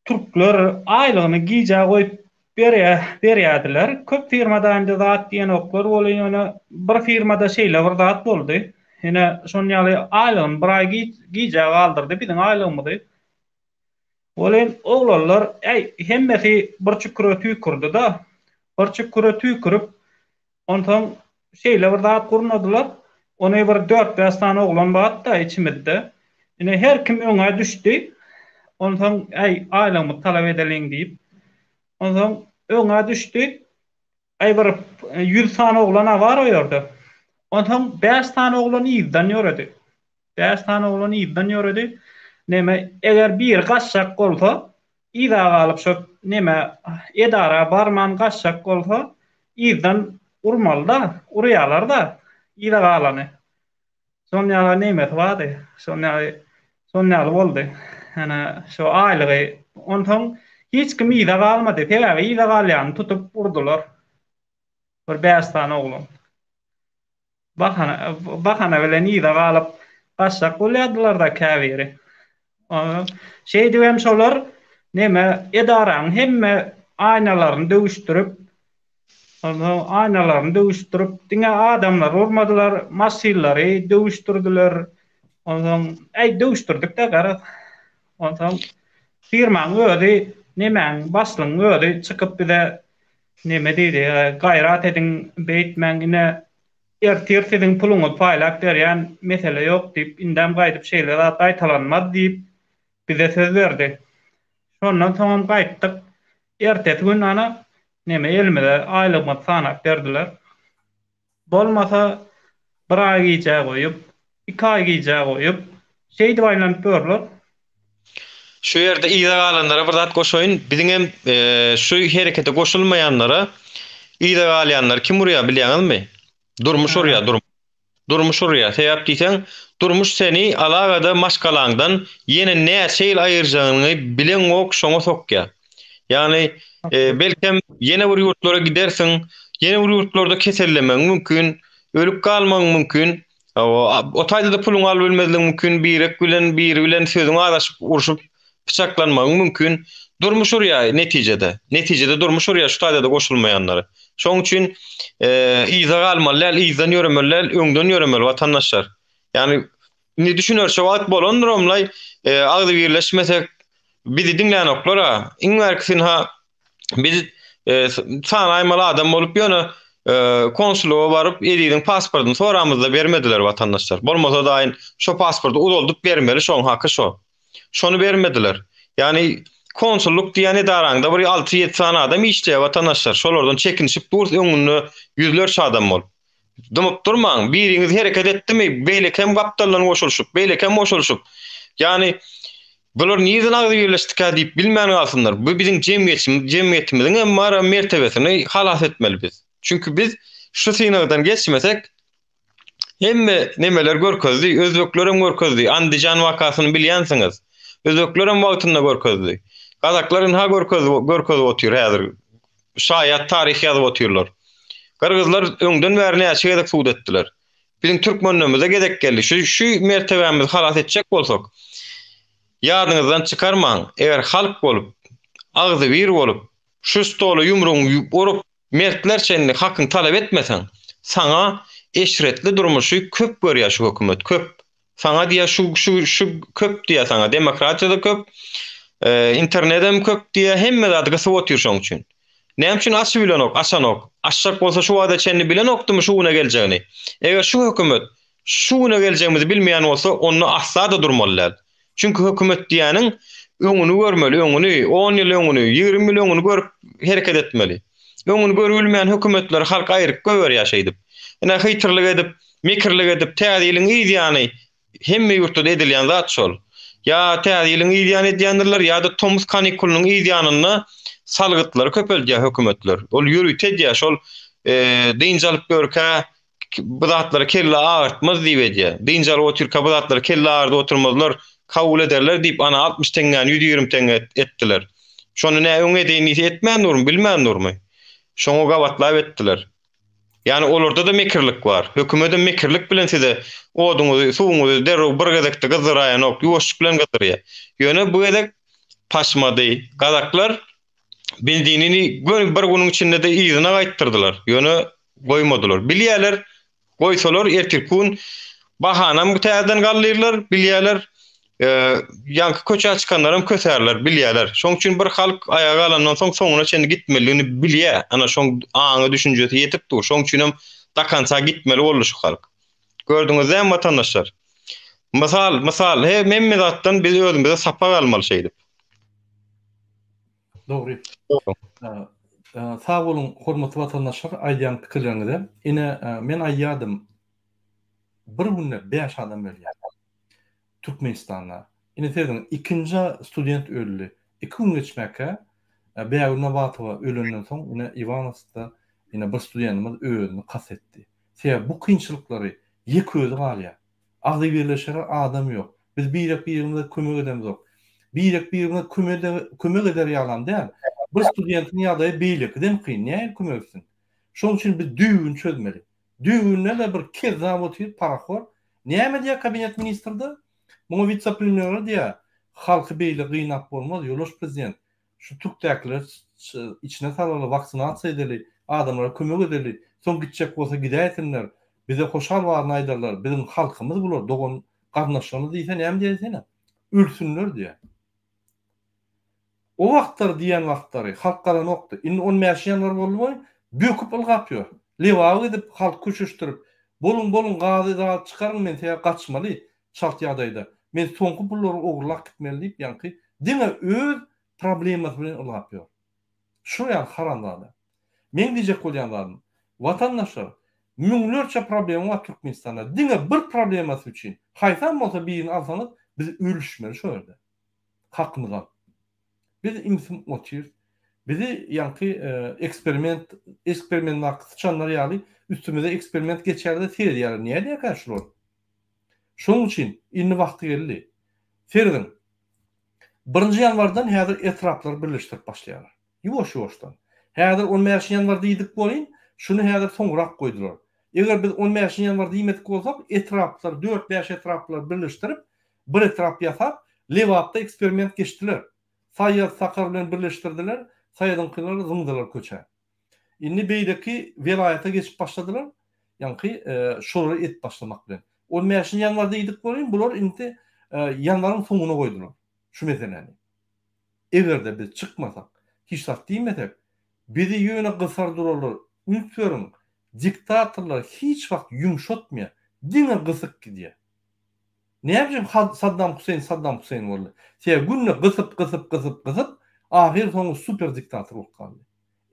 türkler aýlygyny gijä goýup berýä berýädiler. Köp firmada indi zat diýenoklar welin ýöne bir firmada şeýle bir zat boldy. Ine şon ýaly aýlygyny bir aý gijä galdyrdy biziň aýlygymyzy. Welin oglanlar äý hemmesi bir çüküre tüýkürdi-de. Bir çüküre tüýkürip Onsoň şeýle bir zat gurnadylar. Ony bir dört-bäş sany oglan bardy-da içimizde. Ine, her kim öňe düşdi. Onsoň, Äý, aýlygymyzy talap edeliň diýip. Onsoň öňe düşdi. Äý, bir ýüz sany oglan-a bar o ýerde. Onsoň bäş sany oglan yzdan ýöredi. Bäş sany oglan yzdan ýöredi. Neme, eger biri gaçjak bolsa, yza galyp şo neme, edara barman gaçjak bolsa, yzdan urmaly-da, urýalar-da yza galany. Şon ýaly nemesi bardy. Şon ýaly, şon ýaly boldy. Ýöne şo aýlygy, onsoň hiç kim yza galmady. Sebäbi yza galýany tutup urdular. Bir bäş sany oglan. Bahana, bahana bilen yza galyp gaçjak bolýardylar-da käbiri. Şeýdibem şolar neme edaranyň hemme aýnalaryny döwüşdirip, onsoň aýnalaryny döwüşdirip, diňe adamlary urmadylar, maşynlary döwüşdirdiler. Onsoň, äý, döwüşdirdik-dä garaz. Onsoň firmaň özi, nemäň, başlygyň özi çykyp bize Neme diýdi, gaýrat ediň, beýtmäň, ine, ertir siziň puluňyzy paýlap berýän, mesele ýok diýip, indem gaýdyp şeýle zat gaýtalanmaz diýip, bize söz berdi. Şondan soňam gaýtdyk. Ertesi gün ana, neme, elimize aýlygymyzy sanap berdiler. Bolmasa, bir aý gijä goýup, iki aý gijä goýup, şeýdip aýlanyp ýörler. Şu ýerde yza galanlara bir zat goşaýyn. Biziňem şu herekete goşulmaýanlara yza galýanlary kim urýar bilýäňizmi? Durmuş urýar, durmuş. Durmuş urýar. Sebäp diýseň, durmuş seni alagada maşgalaňdan ýene näçe ýyl aýyrjagyňy bileňok şoňa sokýar. Ýagny, belkem, ýene bir ýurtlara gidersiň, ýene bir ýurtlarda kesellemegiň mümkin, ölüp galmagyň mümkin. O taýda-da puluňy alyp bilmezligiň mümkin, birek bilen, biri bilen sözüň azaşyp, urşup, pyçaklanmagyň mümkin. Durmuş urýar netijede. Netijede durmuş urýar şu taýda-da goşulmaýanlary. Şoň üçin yza galmaly däl, yzdan ýöremeli däl, öňden ýöremeli watandaşlar. Ýagny indi düşünerçe wagt bolandyr omlaý, agzybirleşmesek bizi diňlänoklar-a. Iň bärkisi ynha biz sanaýmaly adam bolup ýöne konsullyga baryp Eziziň pasportyny soramyzda bermediler watandaşlar. Bolmasa daýyn şo pasporty uzaldyp bermeli şoň haky şo. Şony bermediler. Ýagny konsullyk diýen edaraňda bir 6-7 sany adam işleýär watandaşlar. Şolardan çekinişip durus öňünde ýüzlerçe adam bolup. Dymyp durmaň. Biriňiz hereket etdimi, beýleki hem gapdaldan goşulyşyp, beýleki hem goşulyşyp. Ýagny bular nirden agzybirleşdikä diýip bilmän galsynlar. Bu biziň jemgyýetçimiz, jemgyýetimiziň hem bar mertebesini halas etmeli biz. Çünki biz şu synagdan geçmesek hemme nemeler görkezdi, özbekler hem görkezdi. Andijan wakasyny bilýänsiňiz. Özbekler hem wagtynda görkezdi. Gazaklar ynha görkezip görkezip otyr häzir. Şaýat taryh ýazyp otyrlar. Gyrgyzlar öňden bäri näçe gezek sud etdiler. Biziň türkmenlerimize gezek geldi. Şu şu mertebämizi halas etjek bolsak, ýadyňyzdan çykarmaň, eger halk bolup, agzybir bolup, şu stola ýumrugyňy urup, mertlerçe indi hakyňy talap etmeseň, saňa eşretli durmuşy köp görýär şu hökümet, köp. Saňa diýýär şu şu şu köp diýýär saňa demokratiýa-da köp, internedem köp diýýär, hemme zady gysyp otyr şoň üçin. Näme üçin açyp bilenok, açanok? Açjak bolsa şu wagta çenli bilenokdymy şu güne geljegini? Eger şu hökümet şu güne geljegimizi bilmeýän bolsa, onda asla-da durmaly däl. Çünki hökümet diýýäniň öňüni görmeli, öňüni, on ýyl öňüni, 20 ýyl öňüni görüp hereket etmeli. Öňüni görübilmeýän hökümetleri halk aýryp goýberýär şeýdip. Ine hyýtyrlyk edip, mekirlik edip, täze ýylyň yz ýany hemme ýurtda-da edilýän zat şol. Ýa täze ýylyň yz ýany edýändirler, ýa-da tomus kanikulynyň yz ýanynda salgytlary köpeldýär hökümetler. Ol ýörite edýär, şol dynç alyp ýörkä bu zatlary kelle agyrtmaz diýip edýär. Dynç alyp otyrka bu zatlary kelle agyrdyp oturmazlar, kabul ederler diýip ana 60 teňňäni 120 teňňe etdiler. Şony nä öň edeýin diýse etmän durmy, bilmän durmy? Şoňa gabatlap etdiler. Ýani olarda-da mekirlik bar. Hökümedem mekirlik bilen size oduňyzy, suwuňyzy derrew bir gezekde gyzdyraýanok, ýuwaşlyk bilen gyzdyrýar. Ýöne bu gezek paşmady. Gazaklar benzinini göni bir günüň içinde-de yzyna gaýtdyrdylar. Ýöne goýmadylar. Bilýärler, goýsalar ertirki gün bahanam täzeden galdyrlar, bilýärler. Ýaňky köçä çykanlaram kösärler, bilýärler. Şoň üçin bir halk aýaga galandan soň soňuna çenli gitmelidigini bilýär. Ana şoň aňy düşünjesi ýetip dur. Şoň üçinem do konca gitmeli boldy şu halk. Gördüňiz dämi watandaşlar? Mysal, mysal, he, hemme zatdan biz özümize sapak almaly şeýdip. Dogry. Sag boluň hormatly watandaşlar aýdýan pikirleriňize. Ine men aýdýardym bir günde 5 adam ölýär. Türkmenistanda. Ine serediň ikinji student öldi. 2 gün geçmäkä Bägül Nabatowa ölenden soň ine Iwanowskda ine bir studentimiz özüni kast etdi. Sebäbi bu kynçylyklary ýeke özi galýar. Agzybirleşere adam ýok. Biz birek-birimize kömek edemzok. Birek-birimize kömek eder ýalam däl. Bir studentiň ýagdaýy beýlekiden kyn. Nähili kömek etsin? Şonuň üçin biz düýbüni çözmeli. Düýbünde-de bir kezzap otyr, parahor. Näme diýýär kabinet ministrde? Muňa wise-premýere diýýär, halky beýle gynap bolmaz, ýoldaş prezident. Şu türkdäkileri içine salaly, waksinasiýa edeli, adamlara kömek edeli, soň gitjek bolsa gidäýsinler, bize hoşal baryny aýdarlar, biziň halkymyz bular, dogan garyndaşlarymyz diýse näme diýäýsene? Ölsünler diýýär. O wagtlar diýen wagtlary halk galanokdy. Indi on bäşinji ýanwar boldy boý, böküp ylgap ýör. Lebaba gidip halky köşeşdirip, boluň boluň gazy zat çykaryň men sebäbi gaçmaly çalt ýagdaýda. Men soňky pullary ogurlap gitmeli diýip ýaňky diňe öz problemasy bilen ylgap ýör. Şu ýaly haramzada. Meň diýjek bolýan zadym, watandaşlar, müňlerçe problema bar Türkmenistanda. Diňe bir problemasy üçin haýsam bolsa birini alsaňyz biz ölüşmeli şo ýerde. Hakymyzy alyp. Biz imsim otyrys. Bizi ýaňky eksperiment eksperimentdaky syçanlar ýaly üstümize eksperiment geçýärler-de seredýärler. Nädýärkä şular? Şonuň üçin indi wagty geldi. Serediň. Birinji ýanwardan häzir etraplary birleşdirip başlaýarlar. Ýuwaş-ýuwaşdan. Häzir on bäşinji ýanwar diýdik welin, şuny häzir soňrak goýdular. Eger biz on bäşinji ýanwar diýmedik bolsak, etraplary, dört-bäş etraplary birleşdirip, bir etrap ýasap, Lebapda eksperiment geçdiler. Saýat, Sakar bilen birleşdirdiler, Saýadyňkylary zyňdylar köçä. Indi beýleki welaýata geçip başladylar. Ýaňky şolary edip başlamak bilen. On bäşinji ýanwar diýdik welin, bular indi ýanwaryň soňuna goýdular şu meseläni. Eger-de biz çykmasak, hiç zat diýmesek, bizi ýöne gysar durarlar. Üns beriň, diktatorlar hiç wagt ýumşatmaýar, diňe gysyp gidýär. Näme üçin Saddam Huseýn Saddam Huseýn boldy? Sebäbi günde gysyp, gysyp, gysyp, gysyp, ahyr soňy super diktator bolup galdy.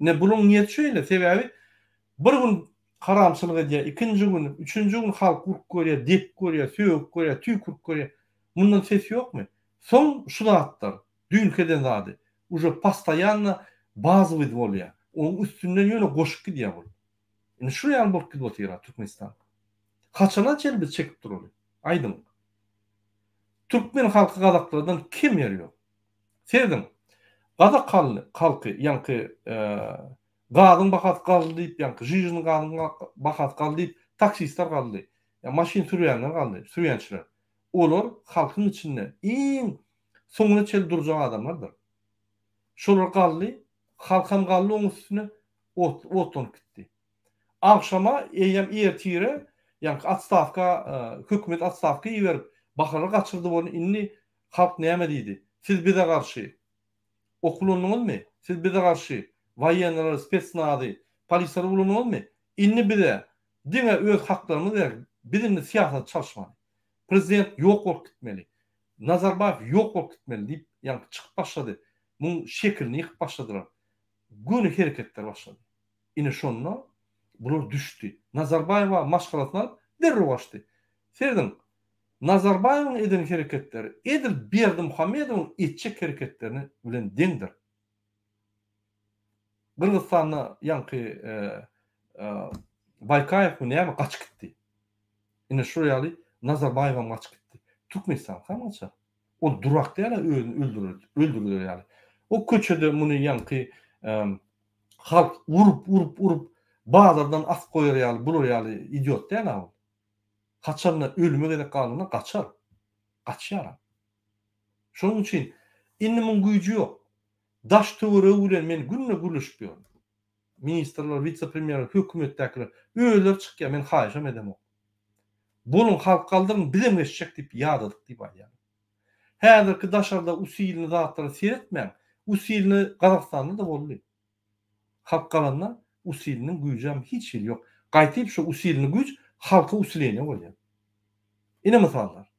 Ine bularyň niýeti şeýle, sebäbi bir gün haramçylyk edýär, ikinji gün, üçünji gün halk urup görýär, depip görýär, sögüp görýär, tüýkürip görýär. Mundan ses ýokmy? Soň şu zatlar, düýnki eden zady, uje postoýanno bazowyý bolýar. Onuň üstünden ýöne goşup gidýär bul. Indi şu ýaly bolup gidip otyr-a Türkmenistan. Haçana çenli biz çekip duraly? Aýdyň. Türkmen halky gazaklardan kem ýeri ýok. Serediň. Gazak halky ýaňky gazyň bahasy galdy diýip, ýaňky žижiny gazyň bahasy galdy diýip, taksistler galdy. Ýa maşyn sürýänler galdy, sürýänçiler. Olar halkyň içinde iň soňuna çenli durjak adamlardyr. Şolar galdy, halkam galdy oň üstüne ot otlanyp gitdi. Agşama eýýäm ertire ýaňky otstawka hökümet otstawka iberip bahalary gaçyrdy bolny indi halk näme diýdi siz bize garşy ok ulandyňyzmy siz bize garşy waýennalary spetsnazy polislary ulandyňyzmy indi bize diňe öz haklarymyz gerek biz indi syýasaty çalyşmaly prezident ýok bolup gitmeli Nazarbaýew ýok bolup gitmeli diýip ýaňky çykyp başlady muň şekilini ýykyp başladylar göni hereketler başlady. Ine şonda bular düşdi. Nazarbaýewa maşgalasyny alyp derrew gaçdy. Serediň, Nazarbaýewiň eden hereketleri edil Berdimuhamedowyň etjek hereketlerini bilen deňdir. Gyrgyzystanda ýaňky Baýkaýewmi näme gaçyp gitdi. Ine şol ýaly Nazarbaýewam gaçyp gitdi. Türkmenistanka gaçar. Ol durak däl-ä özüni öldürer, öldüriler ýaly. O köçede muny ýaňky halk urup, urup, urup bazardan asyp goýar ýaly, bular ýaly idiot däl-ä ol. Haçanda ölüme gezek galanda gaçar. Gaçýaram. Şonuň üçin indi muň güýji ýok. Daş töweregi bilen men günde gürleşip ýörün. Ministrler, wise-premýerler, hökümetdäkiler özleri çykýar, men haýyşam edemok. Boluň halk galdyryň bizem geçjek diýip ýadadyk diýip aýdýarlar. Häzirki daşarda usilni zatlara seretmäň. Usilni Gazagystanda-da boldy. Halk galanda usilniň güýjem hiç hili ýok. Gaýtyp şu usilni güýç halka usileniýe bolýar. Ine mysallar.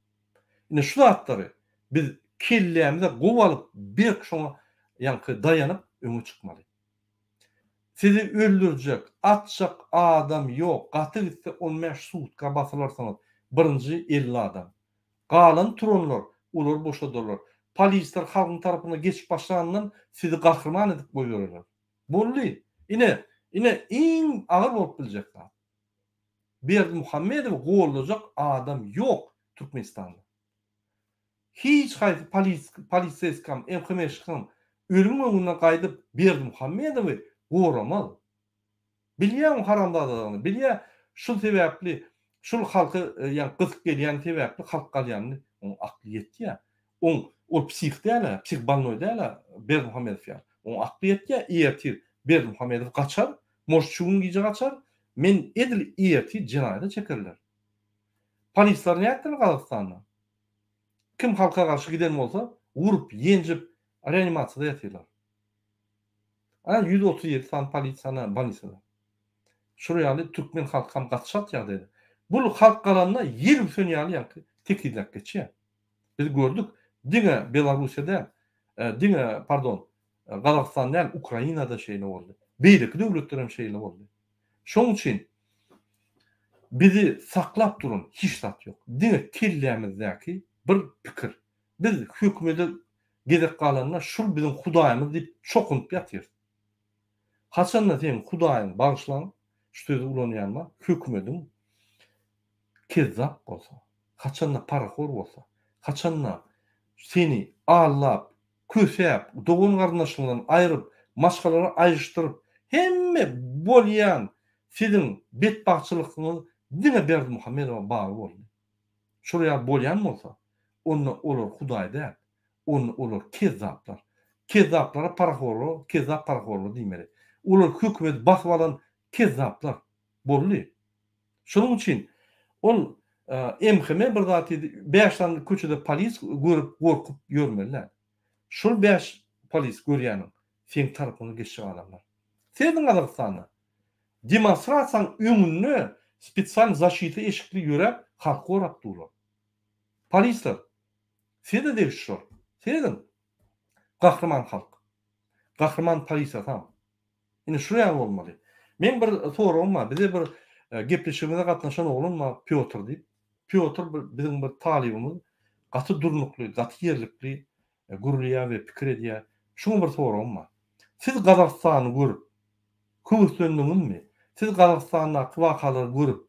Ine şu zatlary biz kellämize gowy alyp berk şoňa ýaňky daýanyp öňe çykmaly. Sizi öldürjek, atjak adam ýok, gaty gitse on bäş sutka basylarsyňyz, birinji 50 adam. Galan turanlar, olar boşadarlar. Polisler halkyň tarapyna geçip başlanyndan sizi gahryman edip goýbererler. Boldy. Ine, ine iň agyr bolup biljek zat. Berdimuhamedowy goldajak adam ýok Türkmenistanda. Hiç haýsy poliseýskam, MHM-şkam ölümiň öňünden gaýdyp Berdimuhamedowy goramaz. Bilýär oň haramzadadygyny, bilýär şul sebäpli şul halky ýa gysyp gelýäni sebäpli halk galýanyny oň akly ýetýär. Oň ol psih däl-ä, psih bolnoý däl-ä Berdimuhamedow ýaly. Oň akly ýetýär ertir Berdimuhamedow gaçar, может şu gün gije gaçar, men edil ertir jenaýata çekerler. Polisler nätdiler Gazagystanda? Kim halka garşy giden bolsa, urup, ýenjip, reanimasiýada ýatyrlar. Ana 137 sany polisiýa bolnisada. Şular ýaly türkmen halky ham gaty çalt ýagdaýda. Bul halk galanda ýel üsen ýaly ýaňky tekizläp geçýär. Biz gördük, diňe Belarussiýa däl, diňe pardon, Gazagystan däl, Ukrainada şeýle boldy. Beýleki döwletler hem şeýle boldy. Şonuň üçin bizi saklap duran hiç zat ýok. Diňe kellämizdäki bir pikir. Biz hökümete gezek galanda şul biziň hudaýymyz diýip çokunyp ýatyrys. Haçanda seň hudaýyň, bagyşlaň şu sözi ulanýanyma, hökümediň kezzap bolsa, haçanda parahor bolsa, haçanda seni aldap, kösäp, dogan-garyndaşyňdan aýryp, maşgalary aýryşdyryp, hemme bolýan siziň betbagtçylykňyz diňe Berdimuhamedowa bagly boldy. Şol ýaly bolýan bolsa, onda olar Hudaý däl, onda olar kezzaplar. Kezzaplara parahorlar, kezzap parahorlar diýmeli. Olar hökümeti basyp alan kezzaplar. Boldy. Şonuň üçin ol MHM bir zat diýdi, bäş sany köçede polis görüp gorkup ýörmeli däl. Şol bäş polis görýäniň seň tarapyňa geçjek adamlar. Serediň Gazagystanda. Demonstrasiýaň öňünde spesialny zaşita eşikli ýöräp halky gorap durlar. Polisler. Size-de degişli şol. Serediň. Gahryman halk. Gahryman polisiýasam. Ine şu ýaly bolmaly. Meň bir soragym bar. Bize bir gepleşigimize gatnaşan oglan bar Pýotr diýip. Pýotr bir biziň bir talybymyz. Gaty durnukly, gaty ýerlikli gürleýär we pikir edýär. Şuňa bir soragym bar. Siz Gazagystany görüp höweslendiňizmi? Siz Gazagystandaky wakalary görüp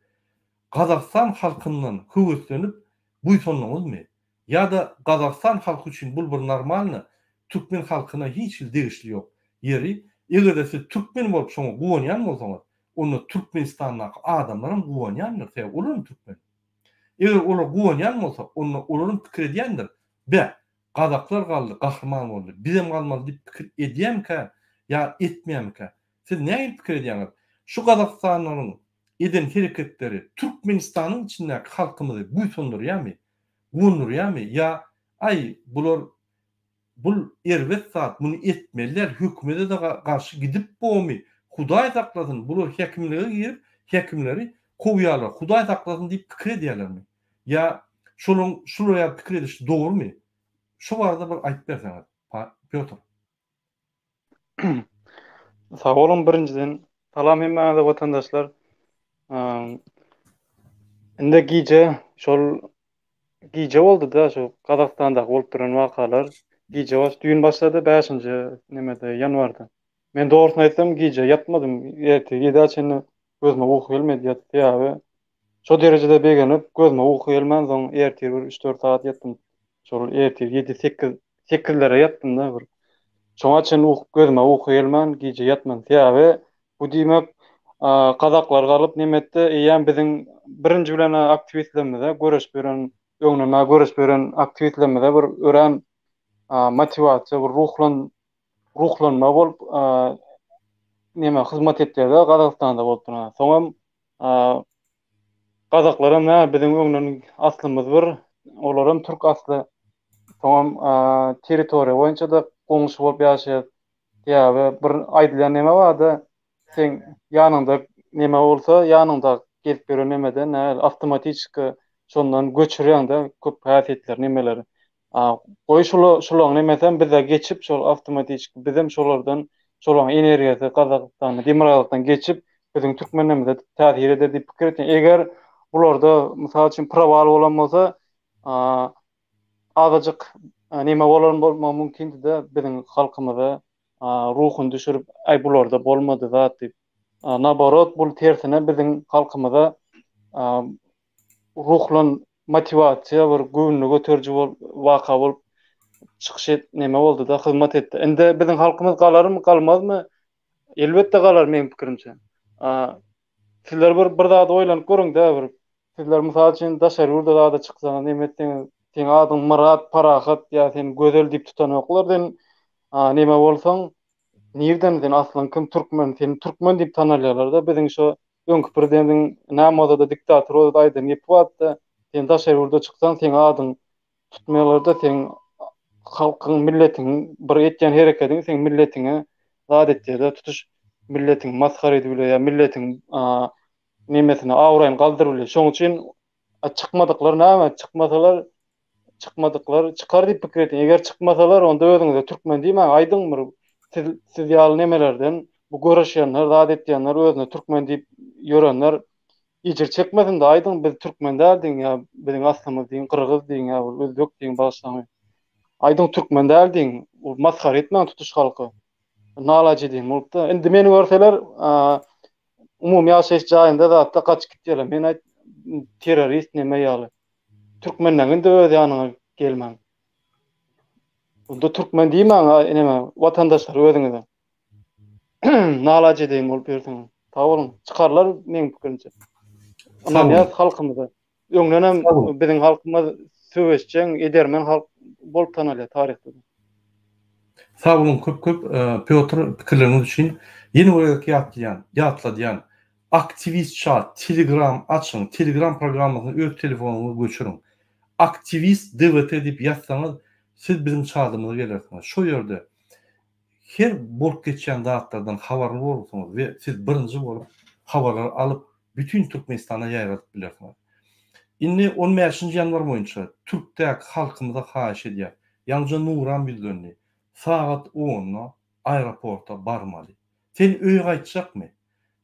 Gazagystan halkyndan höweslenip buýsandyňyzmy? Ýa-da Gazagystan halky üçin bul bir normalny, türkmen halkyna hiç hili degişli ýok. Ýeri, eger-de siz türkmen bolup şoňa guwanýan bolsaňyz, onda Türkmenistandaky adamlaram guwanýandyr, sebäbi olaram türkmen. Eger olar guwanýan bolsa, onda olaram pikir edýändir, Be, gazaklar galdy, gahryman boldy, bizem galmaly diýip pikir edýämikä ýa etmeýämikä? Siz nähili pikir edýäňiz? Şu gazagystanlylaryň eden hereketleri Türkmenistanyň içindäki halkymyzy buýsandyrýarmy, guwandyrýarmy ýa aý bular bul erbet zat muny etmeli däl hökümede-de garşy gidip bomy Hudaý saklasyn bular häkimlige girip häkimleri kowýarlar Hudaý saklasyn diýip pikir edýärlermi ýa şolaň şular ýaly pikir edişi dogrumy şu barada bir aýdyp berseňiz Pýotr. Sag boluň birinjiden. Salam hemmäňize watandaşlar. Indi gije şol gije boldy-da şu Gazagystandaky bolup duran wakalar. Gije baş düýn başlady 5-nji nemede ýanwarda. Men dogrusyny aýtsam gije ýatmadym. Ertir 7-ä çenli gözüme uky gelmedi ýatyp sebäbi şo derejede begenip gözüme uky gelmän soň ertir bir 3-4 sagat ýatdym. Şol ertir 7-8 sekizlere ýatdym-da bir. Şoňa çenli uky gözüme uky gelmän gije ýatman. Sebäbi bu diýmek gazaklar galyp neme etdi eýýäm biziň birinji bilen aktiwistlerimize göreşip ýören öňden göreşip ýören aktiwistlerimize bir örän motiwasiýa bir ruhlan ruhlanma bolup neme hyzmat etýär-de Gazagystanda bolup duran. Soňam Gazaklaram nä biziň öňden aslymyz bir, olaram türk asly. Soňam territoriýa boýunça-da goňşy bolup ýaşaýas. Sebäbi bir aýdylýan neme barda, seň ýanyňda neme bolsa, ýanyňda gezip ýören nemede nä awtomatiçka şondan göçürýäň-de köp häsiýetleri, nemeleri. Goý şula şulaň nemesem bize geçip şol awtomatiçki bizem şolardan şolaň energiýasy Gazagystanda demirgazykdan geçip biziň türkmenlerimize täsir eder diýip pikir etýän. Eger bularda mysal üçin prowal bolan bolsa azajyk neme bolan bolmagy mümkindi-de biziň halkymyza ruhuny düşürip aý bularda bolmady zat diýip. Naborot bul tersine biziň halkymyza ruhlan motiwasiýa bir göwnüni göteriji bol waka bolup çykyş et neme boldy-da hyzmat etdi. Indi biziň halkymyz galarmy galmazmy? Elbetde galar meň pikirimçe. Sizler bir bir zady oýlanyp görüň-de bir. Sizler mysal üçin daşary ýurda zada çyksaňyz neme etseňiz seň adyň Myrat, Parahat ýa seni Gözel diýip tutanoklar sen neme bolsaň nirden sen aslyň kim türkmen seni türkmen diýip tanalýarlar-da biziň şo öňki prezidentiň näme bolsa-da diktator bolsa-da aýdan gepi bardy-da, sen daşary ýurda çyksaň seň adyň tutmaýarlar-da, seň halkyň, milletiň bir etýän herekediň seň milletiňe zat etýär-de, tutuş milletiňi masgara edip bilýär, milletiň nemesini, abraýyny galdyryp bilýär. Şonuň üçin çykmadyklar näme, çykmasalar çykmadyklar çykar diýip pikir etýän. Eger çykmasalar onda özüňize türkmen diýmäň, aýdyň bir siz siz ýaly nemelerden bu göreşýänler, zat etýänler özüne türkmen diýip ýörenler ejir çekmesin-de aýdyň biz türkmen däl diýiň ýa biziň aslymyz diýiň gyrgyz diýiň ýa bir özbek diýiň bagyşlaň. Aýdyň türkmen däl diýiň. Masgara etmäň tutuş halky. Nalaç edýän bolupda. Indi meni görseler umumy ýaşaýyş jaýynda zatda gaçyp gitýärler. Men aýt terrorist neme ýaly. Türkmenleň indi öz ýanyňa gelmäň. Onda türkmen diýmäň neme watandaşlar özüňize. Nalaç edeýin bolup ýörsüňiz. Sag boluň. Çykarlar meň pikirimçe. Ynanýas halkymyza. Öňden hem biziň halkymyz söweşjeň, edermen halk bolup tanalýar taryhda. Sag boluň köp köp Pýotr pikirleriňiz üçin. Ýene bir gezek ýatlaýan, ýatladýan. Aktiwist çat, telegram açyň, telegram programmasyny öz telefonyňyza göçüriň. Aktiwist DWT diýip ýazsaňyz siz biziň çadymyza gelersiňiz. Şo ýerde her bolup geçýän zatlardan habarly bolarsyňyz we siz birinji bolup habarlary alyp bütin Türkmenistana ýaýradyp bilersiňiz. Indi on bäşinji ýanwar boýunça türkdäki halkymyza haýyş edýäs. Ýaňyja Nuram ýüzlendi. Sagat onda aeroporta barmaly. Sen öýe gaýtjakmy?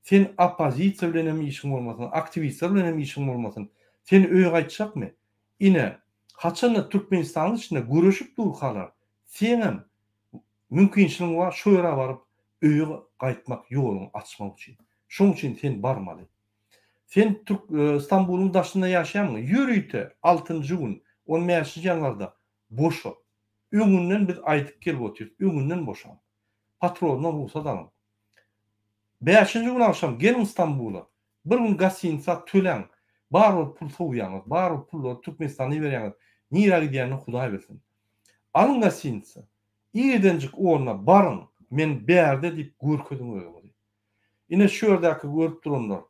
Sen oppozisiýa bilen hem işiň bolmasyn, aktiwistler bilen hem işiň bolmasyn. Sen öýe gaýtjakmy? Ine, haçanda Türkmenistanyň içinde göreşip durkalar, seňem mümkinçiligiň bar şo ýere baryp öýe gaýtmak ýoluňy açmak üçin. Şoň üçin sen barmaly. Sen Türk Stambulyň daşynda ýaşaýarmyň? Ýörite altynjy gün, on bäşinji ýanwarda boşa. Öňünden biz aýdyp gelip otyrys, öňünden boşaň. Patrondan rugsat alyň. Bäşinji gün agşam geliň Stambula. Bir gün gostinitsa töläň. Barybir pul sowýaňyz, barybir pullary Türkmenistana iberýäňiz. Nirä gidýänini Hudaý bilsin. Alyň gostinitsa. Irdenjik onda baryň, men bärde diýip görkeziň özüňizi. Ine şu ýerdäki görüp duranlar,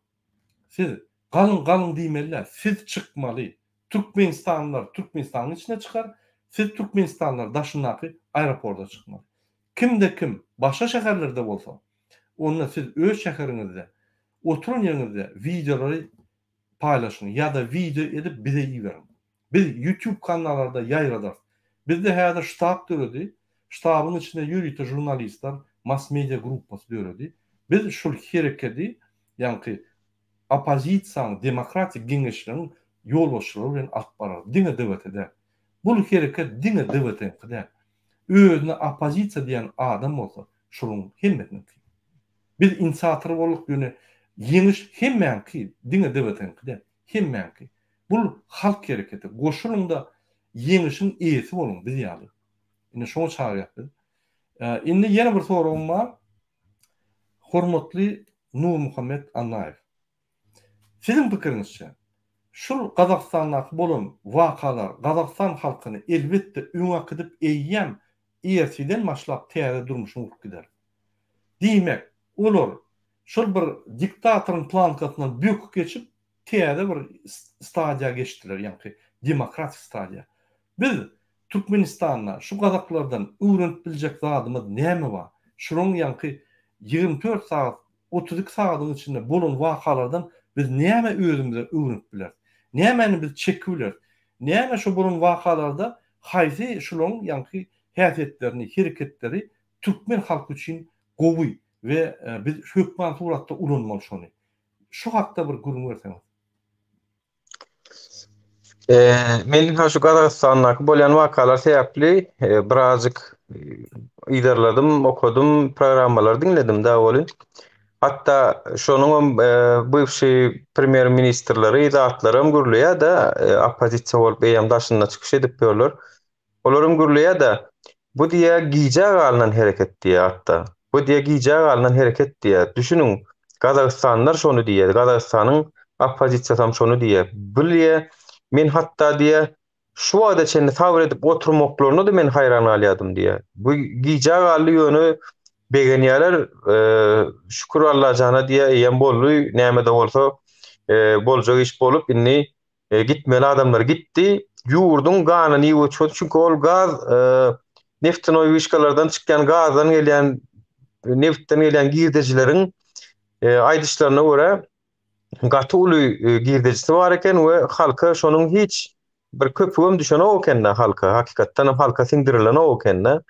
siz galyň galyň diýmeli däl, siz çykmaly. Türkmenistanlylar Türkmenistanyň içine çykar, siz türkmenistanlylar daşyndaky aeroporda çykmaly. Kimde kim başga şäherlerde bolsa, onda siz öz şäheriňizde oturan ýeriňizde wideolary paýlaşyň ýa-da wideo edip bize iberiň. Biz YouTube kanalarda ýaýradarys. Bizde häzir ştab döredi. Ştabyň içinde ýörite žurnalistler, mass media gruppasy döredi. Biz şul herekedi, ýaňky oppozisiýanyň, demokratik geňeşleriň ýolbaşçylary bilen alyp bararys. Diňe DWT däl. Bul hereket diňe DWT-niňki däl. Özüne oppozisiýa diýen adam bolsa, şolaryň hemmesiniňki. Biz inisiator bolduk, ýöne ýeňiş hemmäňki, diňe DWT-niňki däl, hemmäňki. Bul halk hereketi. Goşulyň-da ýeňişiň eýesi boluň biz ýaly. Indi şoňa çagyrýas biz. Indi ýene bir soragym bar. Hormatly Nurmuhammet Annaýew. Siziň pikiriňizçe, şul Gazagystandaky bolan wakalar Gazagystan halkyny elbetde öňe äkidip eýýäm ertirden başlap täze durmuşyna urup gider. Diýmek, olar şol bir diktatoryň plankasyndan böküp geçip täze bir stadiýa geçdiler, ýaňky demokratik stadiýa. Biz Türkmenistanda şu gazaklardan öwrenip biljek zadymyz näme bar? Şularyň ýaňky 24 sagat, 32 sagadyň içinde bolan wakalardan biz näme özümize öwrenip bileris? Nämäni biz çekip bileris? Näme şu bolan wakalarda haýsy şularyň ýaňky häsiýetlerini, hereketleri türkmen halky üçin gowy we biz hökman suratda ulanmaly şony? Şu hakda bir gürrüň berseňiz. Men ha şu Gazagystandaky bolýan wakalar sebäpli birazjyk yzarladym, okadym, programmalary diňledim da welin. Hatda şonuňam bywşy premýer ministrleri zatlaram gürleýär-de, oppozisiýa bolup eýýäm daşynda çykyş edip ýörler. Olaram gürleýär-de, bu diýýär gijä galynan hereket diýýär hatda. Bu diýýär gijä galynan hereket diýýär. Düşüniň, gazagystanlylar şony diýýär, Gazagystanyň oppozisiýasam şony diýýär. Bu diýýär, men hatda diýýär, şu wagta çenli sabyr edip oturmaklaryna-da men haýran galýardym diýýär. Bu gijä galdy ýöne begenýärler, şükür Allajana diýýär, eýýäm boldy, näme-de bolsa boljak iş bolup, indi Gitmeli adamlar gitdi. Ýurduň ganyny iýip öçmedi. Çünki ol gaz neftinoý wyşkalardan çykýan gazdan gelýän nebitden gelýän girdejileriň aýdyşlaryna görä gaty uly girdejisi bar eken we halka şonuň hiç bir köpügem düşenok eken-de halka. Hakykatdan hem halka siňdirilenok eken-de.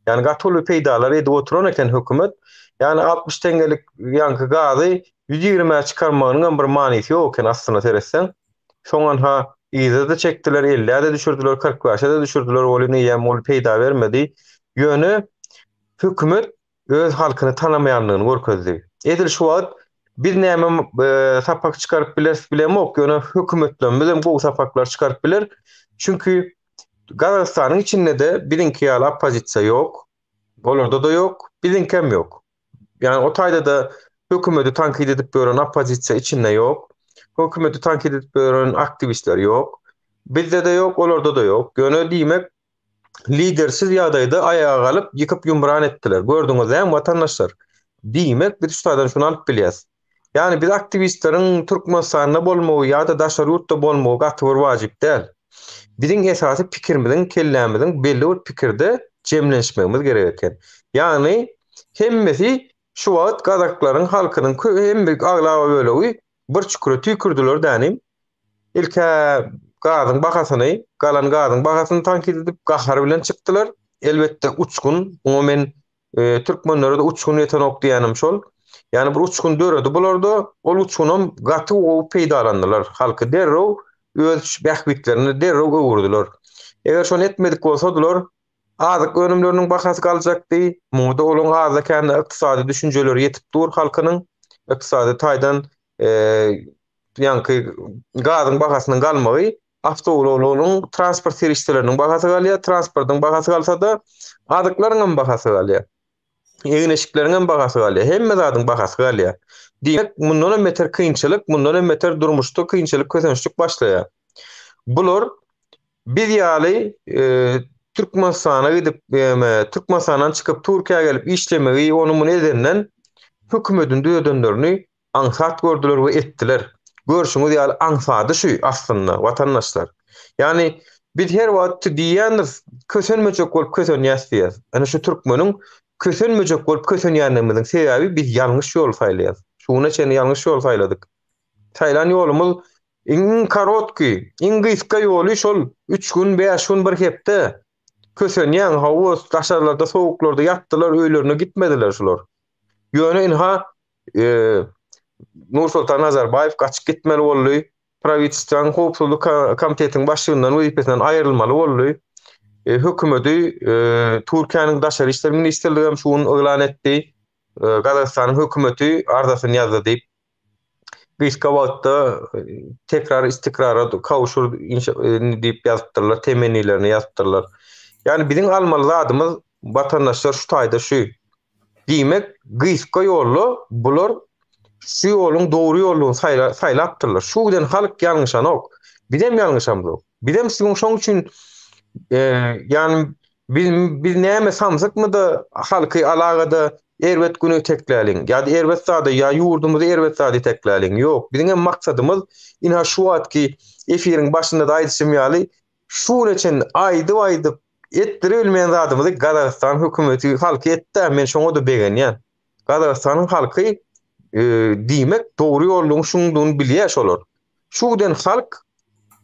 Ýagny gaty uly peýdalar edip oturan eken hökümet. Ýagny 60 teňňelik ýaňky gazy 120-ä çykarmagynyň hem bir manysy ýok eken aslyna seretseň. Soň anha yza-da çekdiler, 50-ä-de düşürdiler, 45-e-de düşürdiler, welin eýýäm ol peýda bermedi. Ýöne hökümet öz halkyny tanamaýandygyny görkezdi. Edil şu wagt biz näme sapak çykaryp bileris bilemok, ýöne hökümetlerimiz hem gowy sapaklar çykaryp biler. Çünki Gazagystanyň içinde-de biziňki ýaly oppozisiýa ýok. Olarda-da ýok, biziňkem ýok. Ýagny o taýda-da hökümeti tankyt edip ýören oppozisiýa içinde ýok. Hökümeti tankyt edip ýören aktiwistler ýok. Bizde-de ýok, olarda-da ýok. Ýöne diýmek. Lidersiz ýagdaýda aýaga galyp, ýykyp-ýumran etdiler. Gördüňiz dämi, watandaşlar? Diýmek, biz şu taýdan şuny alyp bilýäs. Ýagny biz aktiwistleriň Türkmenistanda bolmagy ýa-da daşary ýurtda bolmagy gaty bir wajyp däl. Biziň esasy pikirimiziň, kellämiziň belli bir pikirde jemlenişmegimiz gerek eken. Ýagny hemmesi şu wagt gazaklaryň halkynyň hemme aglaba bölegi bir çüküre tüýkürdiler dänim. Ilk-ä gazyň bahasyny, galan gazyň bahasyny tankyt edip gahar bilen çykdylar. Elbetde uçgun, muňa men E, türkmenlere-de uçgun ýetenok diýýänim şol. Ýani bir uçgun döredi bularda, ol uçgunam gaty gowy peýdalandylar. Halky derrew öz bähbitlerine derrew öwürdiler. Eger şony etmedik bolsadylar, azyk önümleriniň bahasy galjakdy. Muňa-da olaryň azda-kände ykdysady düşünjeleri ýetip dur halkynyň. Ykdysady taýdan e, ýaňky gazyň bahasynyň galmagy awtoulaglaryň transport serişdeleriniň bahasy galýar, transportyň bahasy galsa-da, azyklaryň hem bahasy galýar. Egin-eşikleriň hem bahasy galýar. Hemme zadyň bahasy galýar. Diýmek, mundan hem beter kynçylyk, mundan hem beter durmuşda kynçylyk, kösençlik başlaýar. Bular biz ýaly e, Türkmenistana gidip, e, Türkmenistandan çykyp Türkiýä gelip işlemegi, ony muny edenden hökümetini düzedenlerini aňsat gördüler we etdiler. Görşüňiz ýaly aňsady şu aslynda watandaşlar. Ýagny biz her wagt diýýändiris kösenmejek bolup kösenýäs diýýäs. Ene şu türkmeniň kösenmejek bolup kösenýändigimiziň sebäbi biz ýalňyş ýoly saýlaýas. Şu güne çenli ýalňyş ýoly saýladyk. Saýlan ýolumyz iň korotki, iň gysga ýoly şol 3 gün, 5 gün, bir hepde kösenýäň, hawa, daşarlarda sowuklarda ýatdylar, öýlerine gitmediler şular. Ýöne inha Nursultan Nazarbaýew gaçyp gitmeli boldy. Prawitelstwanyň howpsuzlyk komitetiniň başlygyndan wezipesinden aýrylmaly boldy. Hökümeti Türkiýäniň Daşary işler ministrligi hem şu gün yglan etdi. Gazagystanyň hökümeti arzasyny ýazdy diýip. Gysga wagtda tekrar istikrara kawuşur diýip ýazypdyrlar, temennilerini ýazypdyrlar. Ýagny biziň almaly zadymyz watandaşlar şu taýda şu. Diýmek, gysga ýolda bular şu ýoluň dogry ýoldugyny saýlapdyrlar. Şu giden halk ýalňyşanok. Bizem ýalňyşamzok. Bizem siziň şoň üçin ýagny biz biz näme samsykmy-da halky alagada erbet güne itekläliň ýa-da erbet zada ýa ýurdumyzy erbet zada itekläliň. Ýok, biziň hem maksadymyz ynha şu wagtky efiriň başynda-da aýdyşym ýaly Şu güne çenli aýdyp-aýdyp etdiribilmeýän zadymyzy Gazagystan hökümeti, halky etdi-ä, men şoňa-da begenýän. Gazagystanyň halky diýmek dogry ýoldugyny şuňdugyny bilýär şolar. Şu giden halk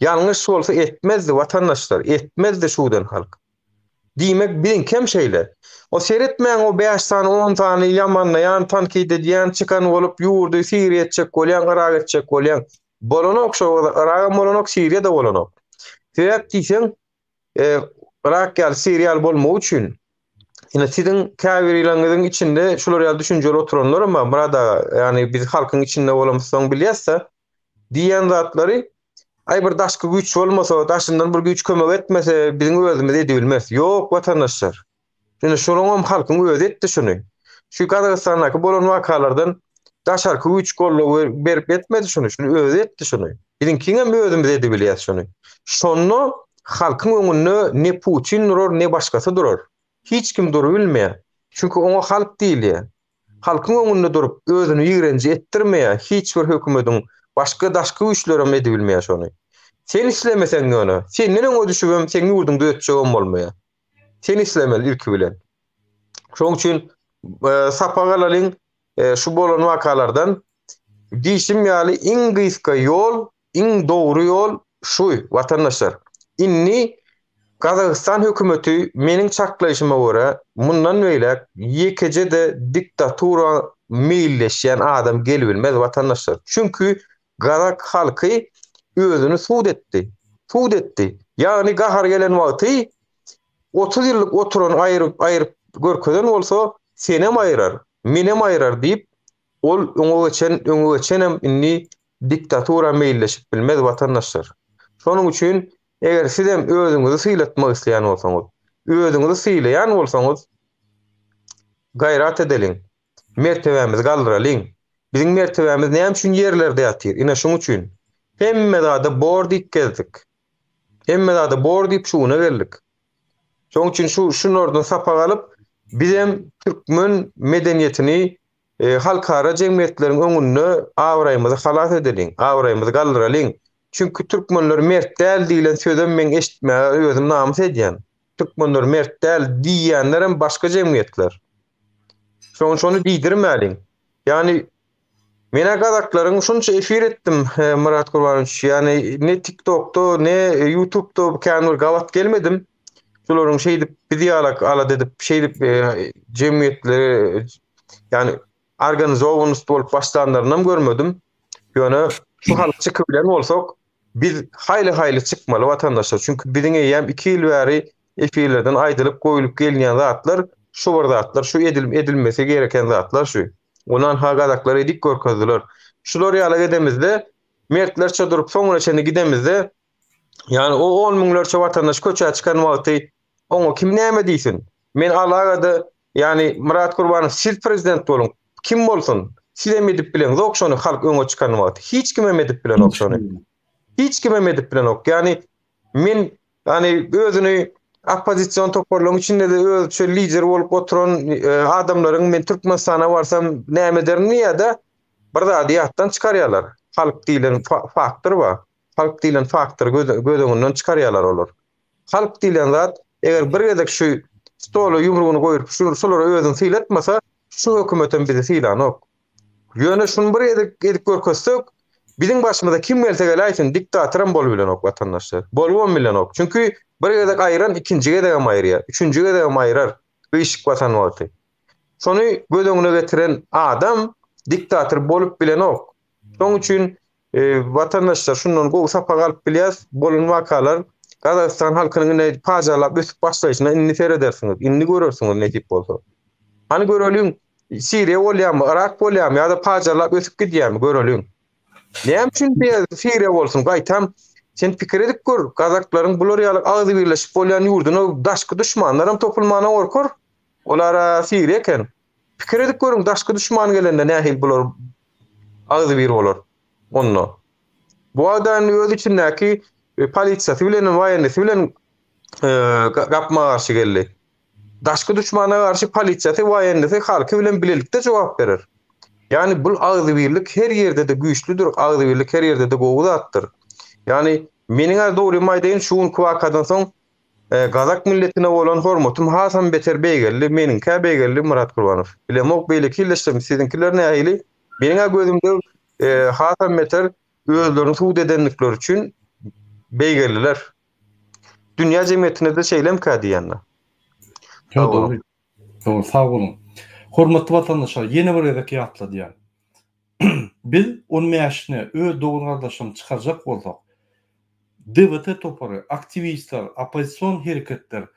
ýalňyş bolsa etmezdi watandaşlar, etmezdi şu giden halk. Diýmek biziňkem şeýle. O seretmäň o 5 sany 10 sany ýamanlaýan, tankyt edýän, çykan bolup ýurdy Siriýa etjek bolýan, Yrak etjek bolýan. Bolanok şo Yragam bolanok Siriýa-da bolanok. Sebäp diýseň, e, Yrak ýaly Siriýa ýaly bolmagy üçin ine siziň käbirleriňiziň içinde şular ýaly düşünjeli oturanlar hem bar Myrat aga, ýagny biz halkyň içinde bolamyzsoň bilýäs-de diýýän zatlary aý bir daşky güýç bolmasa, daşyndan bir güýç kömek etmese biziň özümiz edibilmeris. Ýok watandaşlar. Ine şolaňam halkyň özi etdi şuny. Şu Gazagystandaky bolan wakalardan daşarky güýç goldaw berip etmedi şuny, şuny özi etdi şuny. Biziňkiňem özümiz edibilýäs şuny. Şonda halkyň öňünde ne Putin durar, ne başgasy durar. Hiç kim durubilmeýär. Çünki oňa halk diýilýär. Halkyň öňünde durup özüni ýigrenji etdirmeýär, hiç bir hökümediň başga daşky güýçlerem edibilmeýär şony. Sen islemeseň ýöne, senden öňe düşübem seň ýurduňy düzetjegem bolmaýar. Sen islemeli ilki bilen. Şonuň üçin e, sapak alalyň e, şu bolan wakalardan. Diýşim ýaly iň gysga ýol, iň dogry ýol şu watandaşlar. Indi Gazagystan hökümeti meniň çaklaýşyma görä mundan beýläk ýekeje-de diktatura meýilleşýän adam gelibilmez watandaşlar. Çünki gazak halky özüni sud etdi. Sud etdi. Ýagny gahar gelen wagty 30 ýyllyk oturany aýryp aýryp görkezen bolsa, senem aýyrar, menem aýyrar diýip, ol öňe geçen, öňe geçenem indi diktatura meýilleşip bilmez watandaşlar. Şonuň üçin eger sizem özüňizi sylatmak isleýän bolsaňyz, özüňizi sylaýan bolsaňyz, gaýrat edeliň. Mertebämizi galdyralyň. Biziň mertebämiz näme üçin ýerlerde ýatyr? Ine şuň üçin. Hemme zada bor diýip gezdik. Hemme zada bor diýip şu güne geldik. Şonuň üçin şu şulardan sapak alyp, bizem türkmen medeniýetini halkara jemgyýetleriň öňünde abraýymyzy halas edeliň, abraýymyzy galdyralyň. Çünki türkmenler mert däl diýlen sözem men eşitmäge özüm namys edýän. Türkmenler mert däl diýýänlerem başga jemgyýetler. Şonuň şony diýdirmäliň. Ýagny men-ä gazaklaryň şunça efir etdim Myrat Gurbanowiç. Ýagny ne TikTokda, ne YouTube'da kän bir gabat gelmedim. Şularyň şeýdip biz ýalak alada edip şeýdip jemgyýetleri ýagny organizowannost bolup başlanlarynam görmedim. Ýöne şu halk çykybilen bolsak biz haýly-haýly çykmaly watandaşlar. Çünki biziň eýýäm 2 ýyl bäri efirlerden aýdylyp goýulyp gelinýän zatlar şu bir zatlar, şu edil edilmesi gereken zatlar şu. Ondan ha gazaklar edik görkezdiler. Şular ýaly edemizde mertlerçe durup soňuna çenli gidemizde ýani o on müňlerçe watandaş köçä çykan wagty oňa kim näme diýsin? Men alagada ýani Myrat Gurbanow siz prezident boluň kim bolsun sizem edip bileňzok şony halk öňe çykan wagty hiç kimem edip bilenok şony. Hiç kimem edip bilenok. Ýani men Ýagny özüni oppozision toparlaryň içinde-de özüçe lider bolup oturan e, adamlaryň men Türkmenistana barsam näme ederin diýýär-de, bir zady ýatdan çykarýarlar. Halk diýlen faktor bar. Halk diýlen faktory göz, göz öňünden çykarýarlar olar. Halk diýlen zat eger bir gezek şu stola ýumrugyny goýup şu şolara özüni sylatmasa, şu hökümetem bizi sylanok. Ýöne şuny bir gezek edip görkezsek, biziň başymyza kim gelse geläýsin, diktatoram bolup bilenok watandaşlar. Bolubam bilenok. Çünki bir gezek aýyran ikinji gezegem aýyrýar, üçünji gezegem aýyrar gyşyk basan wagty. Şony göz öňüne getiren adam diktator bolup bilenok. Şonuň üçin e, watandaşlar şundan gowy sapak alyp bilýäs. Bolan wakalar Gazagystan halkynyň ine pajarlap ösüp başlaýşyna indi seredersiňiz, indi görersiňiz nesip bolsa. Hany göreliň, Siriýa bolýarmy, Yrak bolýarmy ýa-da pajarlap ösüp gidýärmi göreliň. Näme üçin Siriýa bolsun? Gaýtam sen pikir edip gör, gazaklaryň bular ýaly agzybirleşip bolýan ýurduna daşky duşmanlaram topulmana gorkar. Olara Siriýa eken. Pikir edip görüň, daşky duşman gelende nähili bular agzybir bolar onda. Bu adam öz içindäki e, polisiýasy bilen, waýennisi bilen e, gapma-garşy geldi. Daşky duşmana garşy polisiýasy, waýennisi halky bilen bilelikde jogap berer. Ýagny bul agzybirlik her ýerde-de güýçlüdir, agzybirlik her ýerde-de gowy zatdyr. Ýagny meniň-ä dogrymy aýdaýyn, şu günki wakadan soň e, gazak milletine bolan hormatym hasam beter beýgeldi, meniňkä beýgeldi Myrat Gurbanow. Bilemok beýleki ildeşlerim siziňkiler nähili? Meniň-ä gözümde e, hasam beter özlerini subut edendikleri üçin beýgeldiler. Dünýä jemgyýetinde-de şeýlemkä diýýän-de. Sag boluň. Dogry, sag boluň. Hormatly watandaşlar, ýene bir gezek ýatladýan. Biz on bäşine öz dogan-gardaşlarymyzy çykarjak bolsak, DWT topary, aktiwistler, oppozision hereketler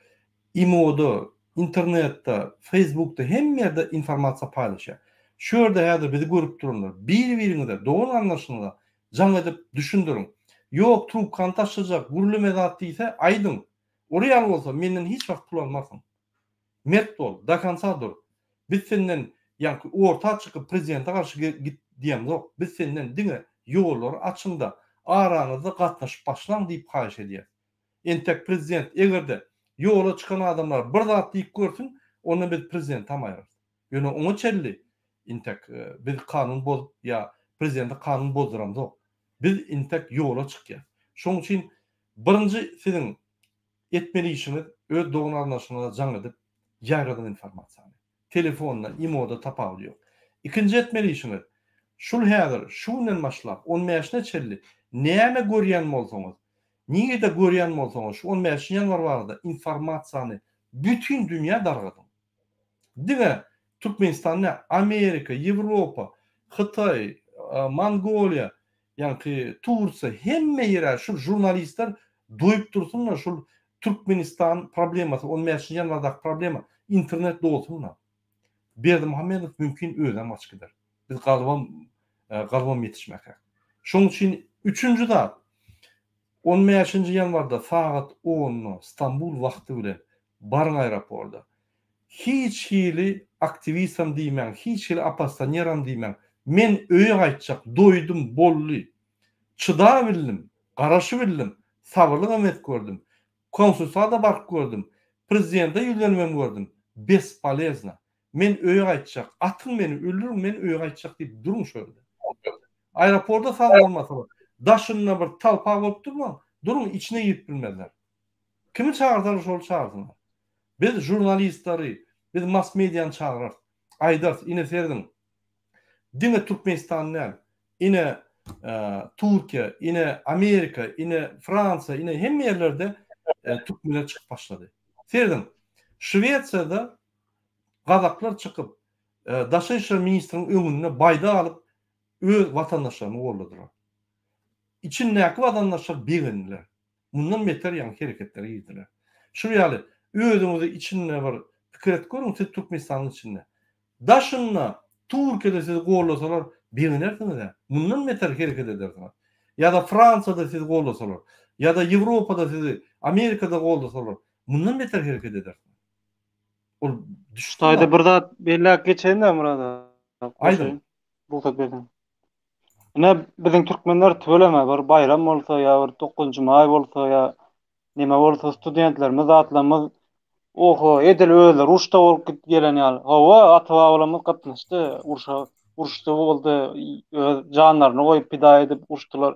imoda, internetde, feýsbukda hemme ýerde informasiýa paýlaşýar. Şu ýerde häzir bizi görüp duranlar, bir-biriňize, dogan-garyndaşyňyza Jaň edip düşündiriň. Ýok, trubkany taşlajak, gürleme zat diýse, aýdyň. Ory ýaly bolsa, menden hiç wagt pul almarsyň. Mert bol, do konca dur. Biz senden ýaňky orta çykyp prezidente garşy git diýemzok. Biz senden diňe ýollary açyň-da, araňyzda gatnaşyp başlaň diýip haýyş edýäs. Entek prezident eger-de ýola çykan adamlara bir zat diýip görsün, onda biz prezidentam aýyrarys. Ýöne oňa çenli intek biz kanun bozup ýa prezidente kanun bozduramzok. Biz intek ýola çykýas. Şoň üçin birinji siziň etmeli işiňiz öz dogan-garyndaşyňyza jaň edip ýaýradyň informasiýany. Telefonda, imoda tapawudy ýok. Ikinji etmeli işiňiz şul häzir şu günden başlap on bäşine çenli näme görýän bolsaňyz, nirede görýän bolsaňyz şu on bäşinji ýanwar barada informasiýany bütin dünýä dargadyň. Diňe Türkmenistan däl, Amerika, Ýewropa, Hytaý, Mongoliýa, ýaňky Tursiýa hemme ýere şul žurnalistler doýup dursunlar şul Türkmenistan problemasy on bäşinji ýanwardaky problema internet dolsunlar. Berdimuhamedow mümkin özem gaçyp gider. Biz galybam galybam ýetişmäkäk. Şoň üçin üçünji zat on bäşinji ýanwarda sagat onda Stambul wagty bilen Baryň aeroporda. Hiç hili aktiwistam diýmäň, hiç hili oppozisioneram diýmäň. Men öýe gaýtjak, doýdum, boldy. Çydabildim, garaşybildim, sabyrlygam edip gördüm. Konsulsa-da baryp gördüm. Prezidente ýüzlenibem gördüm. Bespolezno. Men öýe gaýtjak. Atyň meni, öldüriň, men öýe gaýtjak diýip duruň şo ýerde. Aeroporda sag bolmasalar, daşynda bir talpa bolup durmaň, duruň, içine girip bilmezler. Kimi çagyrsalar şoly çagyrsynlar. Biz žurnalistleri, biz mass mediany çagyrarys. Aýdarys, ine serediň, diňe Türkmenistan däl, ine Türkiýe, ine Amerika, ine Fransiýa, ine hemme ýerlerde türkmenler çykyp başlady. Serediň, Şwesiýada gazaklar çykyp, Daşary işler ministriniň öňünde baýdak alyp, öz watandaşlaryny golladylar. Içindäki watandaşlar begendiler. Mundan beter ýaňy hereketlere girdiler. Şul ýaly özüňizi içinde bir pikir edip görüň siz Türkmenistanyň içinde. Daşynda Türkiýede sizi gollasalar begenersiňiz-ä. Mundan beter hereket edersiňiz. Ýa-da Fransiýada sizi gollasalar, ýa-da Ýewropada sizi, Amerikada goldasalar mundan beter hereket edersiňiz. Ol Şu taýda bir zat belläp geçeýin-dä Myrat aga. Aýdyň. Rugsat berseň. Ine biziň türkmenler tüweleme bir baýram bolsa ýa bir dokuzynjy maý bolsa ýa neme bolsa studentlerimiz zatlarymyz oho edil özleri uruşda bolup gidip gelen ýaly. Hawa ata babalarymyz gatnaşdy urşa uruşda boldy öz janlaryny goýup pida edip uruşdylar.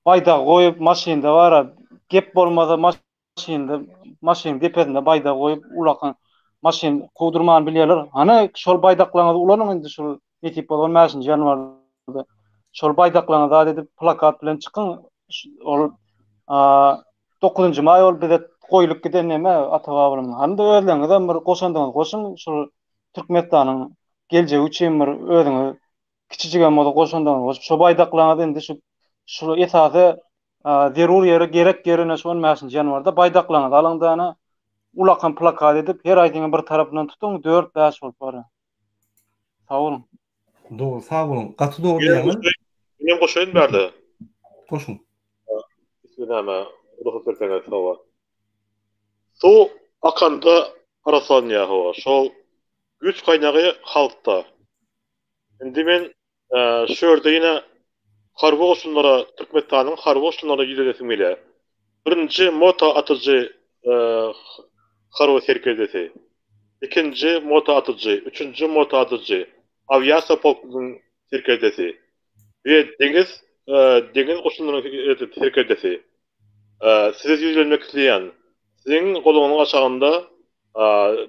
Baýdagy goýup maşynda bara gep bolmasa maşynda maşynyň depesinde baýdak goýup ulakan maşyn kowdurmany bilýärler. Hany şol baýdaklaryňyzy ulanyň indi şol nesip bolsa 15-nji ýanwarda. Şol baýdaklaryňyzy zat edip plakat bilen çykyň. Ol 9-njy maý ol bize goýlup giden neme ata-babalarymyz. Hany-da özleriňiz hem bir goşandyňyzy goşuň şol Türkmenistanyň geljegi üçin bir özüňiz kiçijigem bolsa goşandyňyzy goşup şo baýdaklaryňyzy indi şu şu esasy Zerur ýeri gerek ýerine şu on bäşinji ýanwarda baýdaklaryňyzy alyň dana ulakan plakat edip her aýdyňy bir tarapyndan tutuň dört bäş bolup barýar. Sag boluň. Dogry sag boluň gaty dogry diýýäňiz. Menem goşaýyn bärde. Goşuň. Ismi näme rugsat berseňiz hawa. Suw akanda arassalanýar hawa şol güýç gaýnagy halkda. Indi men Şu ýerde ýene harby goşunlara, Türkmenistanyň harby goşunlaryna ýüzlenesim gelýär. Birinji moto atyjy harby serkerdesi, ikinji moto atyjy, üçünji moto atyjy, awiasiýa polkunyň serkerdesi we deňiz deňiz goşunlarynyň serkerdesi. Size ýüzlenmek isleýän. Siziň goluňyzyň aşagynda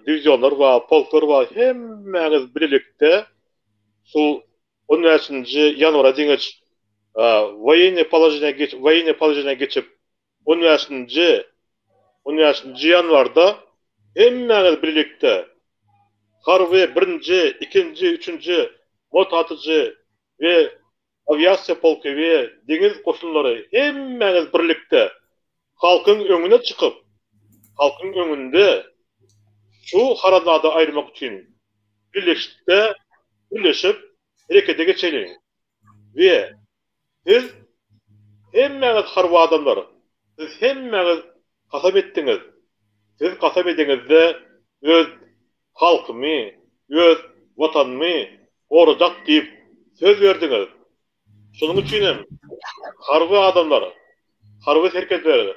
diwizionlar bar, polklar bar, hemmäňiz bilelikde Şu on bäşinji ýanwara deňeç woýennyý položeniýa geç woýennyý položeniýa geçip, on bäşinji on bäşinji ýanwarda hemmäňiz birlikde harby birinji, ikinji, üçünji mot atyjy we awiasiýa polky we deňiz goşunlary hemmäňiz birlikde halkyň öňüne çykyp, halkyň öňünde şu haramzada aýyrmak üçin birleşikde birleşip herekete geçeliň we siz hemmäňiz harby adamlar, siz hemmäňiz kasam etdiňiz, siz kasam edeňizde öz halkymy, öz watanymy gorajak diýip söz berdiňiz. Şonuň üçin hem harby adamlar, harby serkerdeler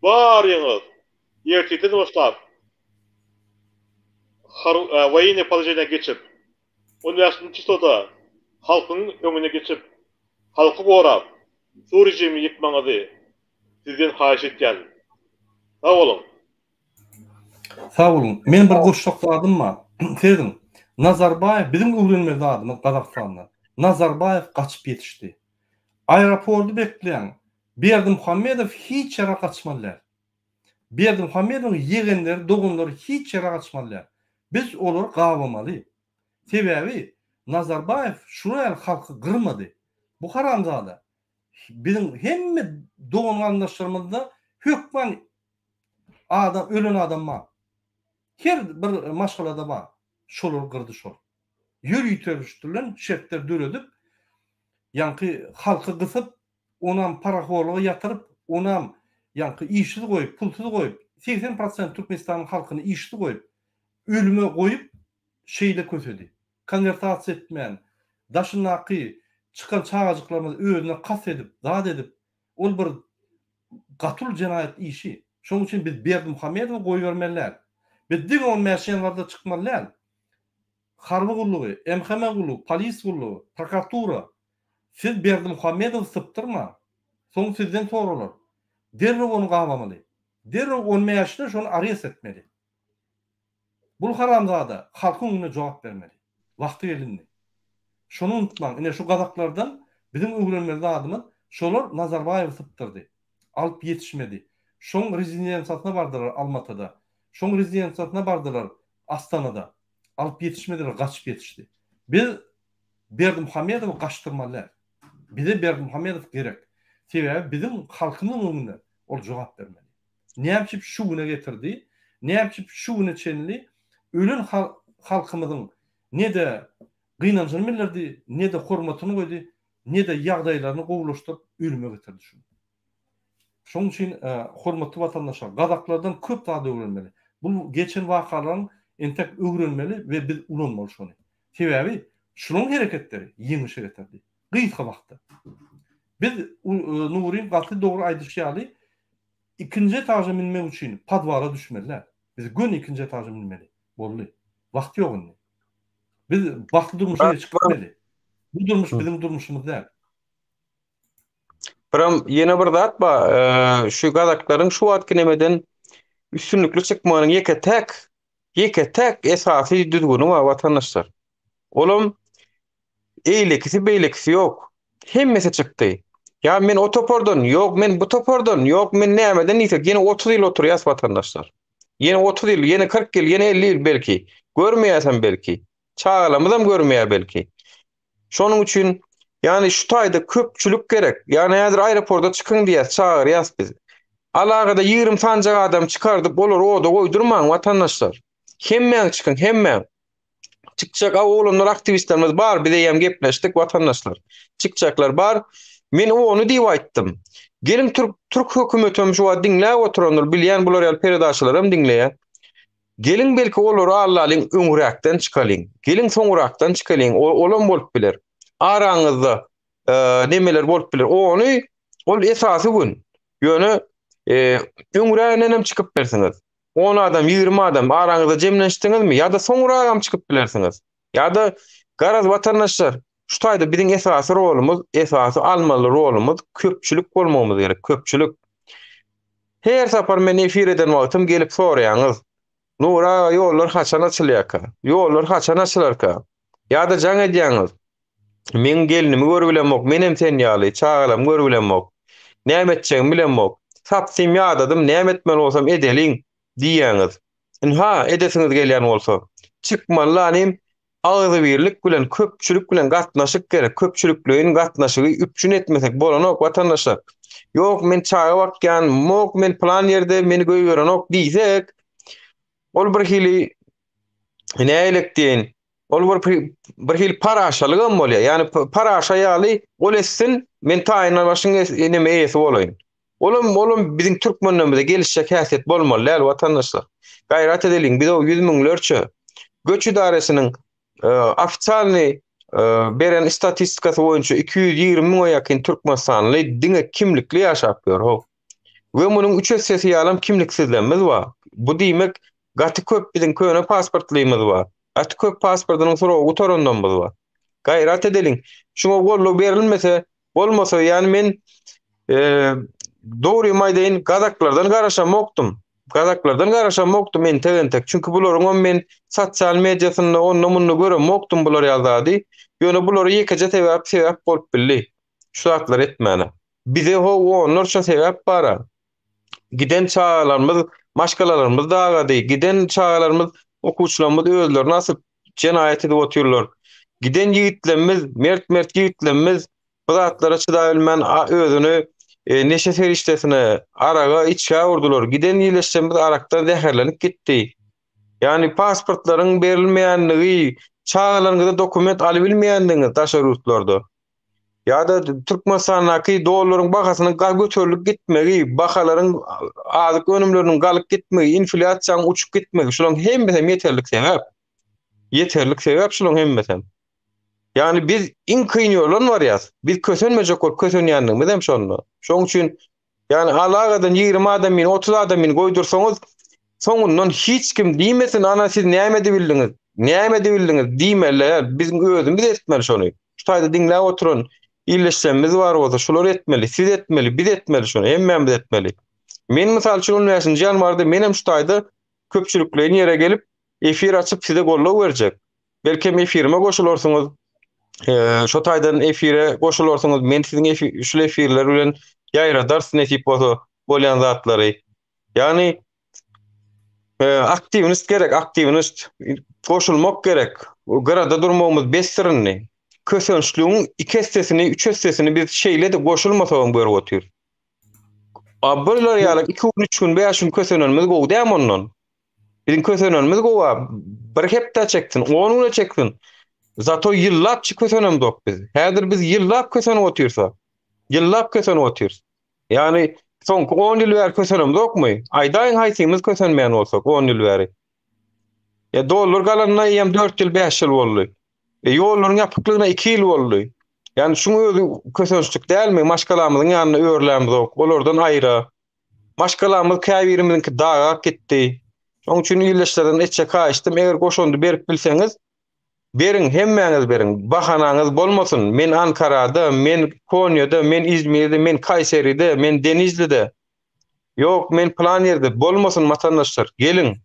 baryňyz ertirden başlap woýennyý položeniýa geçip, on bäşinji çisloda halkyň öňüne geçip, halky gorap, şu režimi ýykmaňyzy sizden haýyş etýän. Sag boluň! Sag boluň. Men bir goşjak zadym bar. Serediň. Nazarbaýew biziň öwrenmeli zadymyz Gazagystanda. Nazarbaýew gaçyp ýetişdi. Aeropordy bekleýäň. Berdimuhamedow hiç ýere gaçmaly däl. Berdimuhamedowyň ýegenleri, doganlary hiç ýere gaçmaly däl. Biz olary gabamaly. Sebäbi Nazarbaýew şular ýaly halky gyrmady. Bu haramzada biziň hemme dogan-garyndaşlarymyzda hökman Adam ölen adam bar. Her bir maşgalada bar. Şolary gyrdy şol. Ýöriteleşdirilen şertler döredip, ýaňky halky gysyp, onam parahorlyga ýatyryp, onam ýaňky işsiz goýup, pulsuz goýup, 80 prosent Türkmenistanyň halkyny işsiz goýup, ölüme goýup şeýle kösedi. Konwertasiýa etmän, daşyndaky çykan çagajyklarymyzy özüne kast edip, zat edip, ol bir gaty uly jenaýat işi. Şonuň üçin biz Berdimuhamedowy goýbermeli däl. Biz diňe 15 ýanwarda çykmaly däl. Harby gullugy, MHM gullugy, polis gullugy, prokuratura, siz Berdimuhamedowy sypdyrmaň. Soň sizden soralar. Derrew ony gabamaly. Derrew on bäşde şony arest etmeli. Bul haramzada halkyň öňünde jogap bermeli. Wagty geldi indi. Şony unutmaň. Ine şu gazaklardan biziň öwrenmeli zadymyz şolar Nazarbaýewi sypdyrdy. Alyp ýetişmedi. Şoň rezidensiýasyna bardylar Almatada. Şoň rezidensiýasyna bardylar Astanada. Alyp ýetişmediler gaçyp ýetişdi. Biz Berdimuhamedowy gaçdyrmaly däl. Bize Berdimuhamedow gerek. Sebäbi biziň halkymyzyň öňünde ol jogap bermeli. Näme üçin şu güne getirdi? Näme üçin şu güne çenli ölen halkymyzyň ne-de gynanjyny bildirdi, ne-de hormatyny goýdy, ne-de ýagdaýlaryny gowulaşdyryp ölüme getirdi şuny. Şonuň üçin hormatly watandaşlar, gazaklardan köp zat öwrenmeli. Bu geçen wakalaryň entek öwrenmeli we biz ulanmaly şony. Sebäbi şularyň hereketleri ýeňişe getirdi. Gysga wagtda. Biz Nuryň gaty dogry aýdyşy ýaly ikinji etaža münmek üçin podwala düşmeli däl. Biz göni ikinji etaža münmeli. Boldy. Wagt ýok indi. Biz bagtly durmuşa geçip gitmeli. Bu durmuş biziň durmuşymyz däl. Biram ýene bir zat bar. Şu gazaklaryň şu wagtky nemeden üstünlikli çykmagynyň ýeke-täk ýeke-täk esasy düzgüni bar watandaşlar. Olam eýlekisi beýlekisi ýok. Hemmesi çykdy. Ýa men o topardan, ýok men bu topardan, ýok men nämeden diýsek ýene 30 ýyl oturýas watandaşlar. Ýene 30 ýyl, ýene 40 ýyl, ýene 50 ýyl belki. Görmeýäsem belki. Çagalarymyzam görmeýär belki. Şonuň üçin, ýagny şu taýda köpçülik gerek. Ýagny häzir aeroporta çykyň diýýäs, çagyrýas biz. Alagada 20 sanjak adam çykardyp, olary oda goýdurmaň, watandaşlar. Hemmäň çykyň, hemmäň. Çykjak aw oglanlar aktiwistlerimiz bar, biz eýýäm gepleşdik, watandaşlar. Çykjaklar bar. Men ony diýip aýtdym. Geliň türk türk hökümetem şu wagt diňläp oturandyr, bilýän bular ýaly peredaçylaram diňleýär. Geliň belki olary allalyň öňräkden çykalyň. Geliň soňrakdan çykalyň. Olam bolup biler. Araňyzda e, nemeler bolup biler. Ony ol esasy gün. Ýöne e, öňrägden hem çykyp bilersiňiz. 10 adam, 20 adam araňyzda jemlenişdiňizmi? Ýa-da soňragam çykyp bilersiňiz. Ýa-da garaz watandaşlar, şu taýda biziň esasy rolumyz, esasy almaly rolumyz köpçülik bolmagymyz gerek, köpçülik. Her sapar men efir eden wagtym gelip soraýaňyz. Nury aga ýollar haçan açylýarka? Ýollar haçan açylarka? Ýa-da jaň edýäňiz. Meň gelinimi görübilemok, menem sen ýaly, çagalarymy görübilemok. Näme etjegimi bilemok. Sapsym ýadadym, näme etmeli bolsam edeliň diýýäňiz. Ynha, edesiňiz gelýän bolsa. Çykmaly lanym, Agzybirlik bilen, köpçülik bilen gatnaşyk gerek. Köpçülikleýin gatnaşygy üpjün etmesek bolanok watandaşlar. Ýok men çaga bakýan, mok men pylan ýerde meni goýberenok diýsek, ol bir hili nägilek diýeýin, ol bir bir hili paraşalygam bolýar. Ýagny paraşa ýaly ol etsin, men taýyndan başyň neme eýesi bolaýyn. Olam olam biziň türkmenlerimize gelişjek häsiýet bolmaly däl watandaşlar. Gaýrat edeliň biz o ýüz müňlerçe göç idaresiniň ofitsialnyý beren statistikasy boýunça 220 müňe ýakyn türkmenistanly diňe kimlikli ýaşap ýör how. We munuň üç essesi ýalam kimliksizlerimiz bar. Bu diýmek gaty köp biziň köne pasportlymyz bar. Gaty köp pasportynyň srogy gutaranlarymyz bar. Gaýrat edeliň. Şuňa goldaw berilmese Bolmasa, ýani men e, dogrymy aýdaýyn, gazaklardan garaşamokdym. Gazaklardan garaşamokdym entek-entek. Çünki bularyň hem men sosial mediasynda onda munda göremokdym bular ýaly zady. Ýöne bulara ýekeje sebäp sebäp bolup bildi. Şu zatlary etmäne. Bize ho onlarça sebäp bara. Giden çagalarymyz, maşgalalarymyz dagady. Giden çagalarymyz, okuwçylarymyz özlerini asyp, jenaýat edip otyrlar. Giden ýigitlerimiz, mert-mert ýigitlerimiz bu zatlara çydabilmän özüni e, neşe serişdesine, araga, içgä urdular. Giden ýyleşjemiz arakdan zäherlenip gitdi. Ýagny pasportlaryň berilmeýänligi, çagalaryňyza dokument alybilmeýänligiňiz daşary ýurtlarda. Ýa-da Türkmenistandaky dollaryň bahasynyň göterilip gitmegi, bahalaryň azyk önümleriniň galyp gitmegi, inflýasiýanyň uçup gitmegi, şularyň hemmesi hem ýeterlik sebäp. Ýeterlik sebäp şularyň hemmesi. Ýagny biz iň kyn ýoldan barýas. Biz kösenmejek bolup kösenýänligimiz hem şonda. Şonuň üçin. Ýagny alagadan 20 adamyny, 30 adamyny goýdursaňyz, soňundan hiç kim diýmesin, ana siz näme edibildiňiz, näme edibildiňiz diýmeli, biziň özümiz etmeli şony. Şu taýda diňläp oturan ildeşlerimiz bar bolsa, şular etmeli, siz etmeli, biz etmeli şony, hemmämiz etmeli. Men mysal üçin 15-nji ýanwarda menem şu taýda köpçülikleýin ýere gelip, efir açyp size goldaw berjek. Belkem efirime goşularsyňyz. Şo taýdan efire goşularsyňyz. Men siziň efir, şul efirler bilen ýaýradarys nesip bolsa bolýan zatlary. Ýagny aktiwnist gerek, aktiwnist goşulmak gerek. Gyrada durmagymyz besdir indi. Kösençligiň iki essesini, üç essesini biz şeýle-de goşulmasagam görüp otyrys. A bular ýaly iki gün, üç gün, bäş gün kösenenimiz gowy dämi ondan? Biziň kösenenimiz gowa bir hepdä çeksin, on güne çeksin. Zato ýyllap kösenemzok biz. Häzir biz ýyllap kösenip otyrsa. Ýyllap kösenip otyrys. Ýagny soňky 10 ýyl bäri kösenemzokmy? Aýdaýyň haýsymyz kösenmeýän bolsak 10 ýyl bäri. Ýa dollar galanyna eýýäm 4 ýyl, 5 ýyl boldy. E, ýollaryň ýapyklygyna 2 ýyl boldy. Ýagny şuň özi kösençlik dälmi? Maşgalamyzyň ýanynda örlämzok, olardan aýra. Maşgalamyz käbirimiziňki daga gitdi. Şonuň üçin ildeşlerden etjek haýyştym, eger goşundy berip bilseňiz, beriň, hemmäňiz beriň. Bahanaňyz bolmasyn. Men Ankarada, men Konýada, men Izmirde, men Kaýseride, men Denizlide. Ýok, men pylan ýerde. Bolmasyn, watandaşlar. Geliň.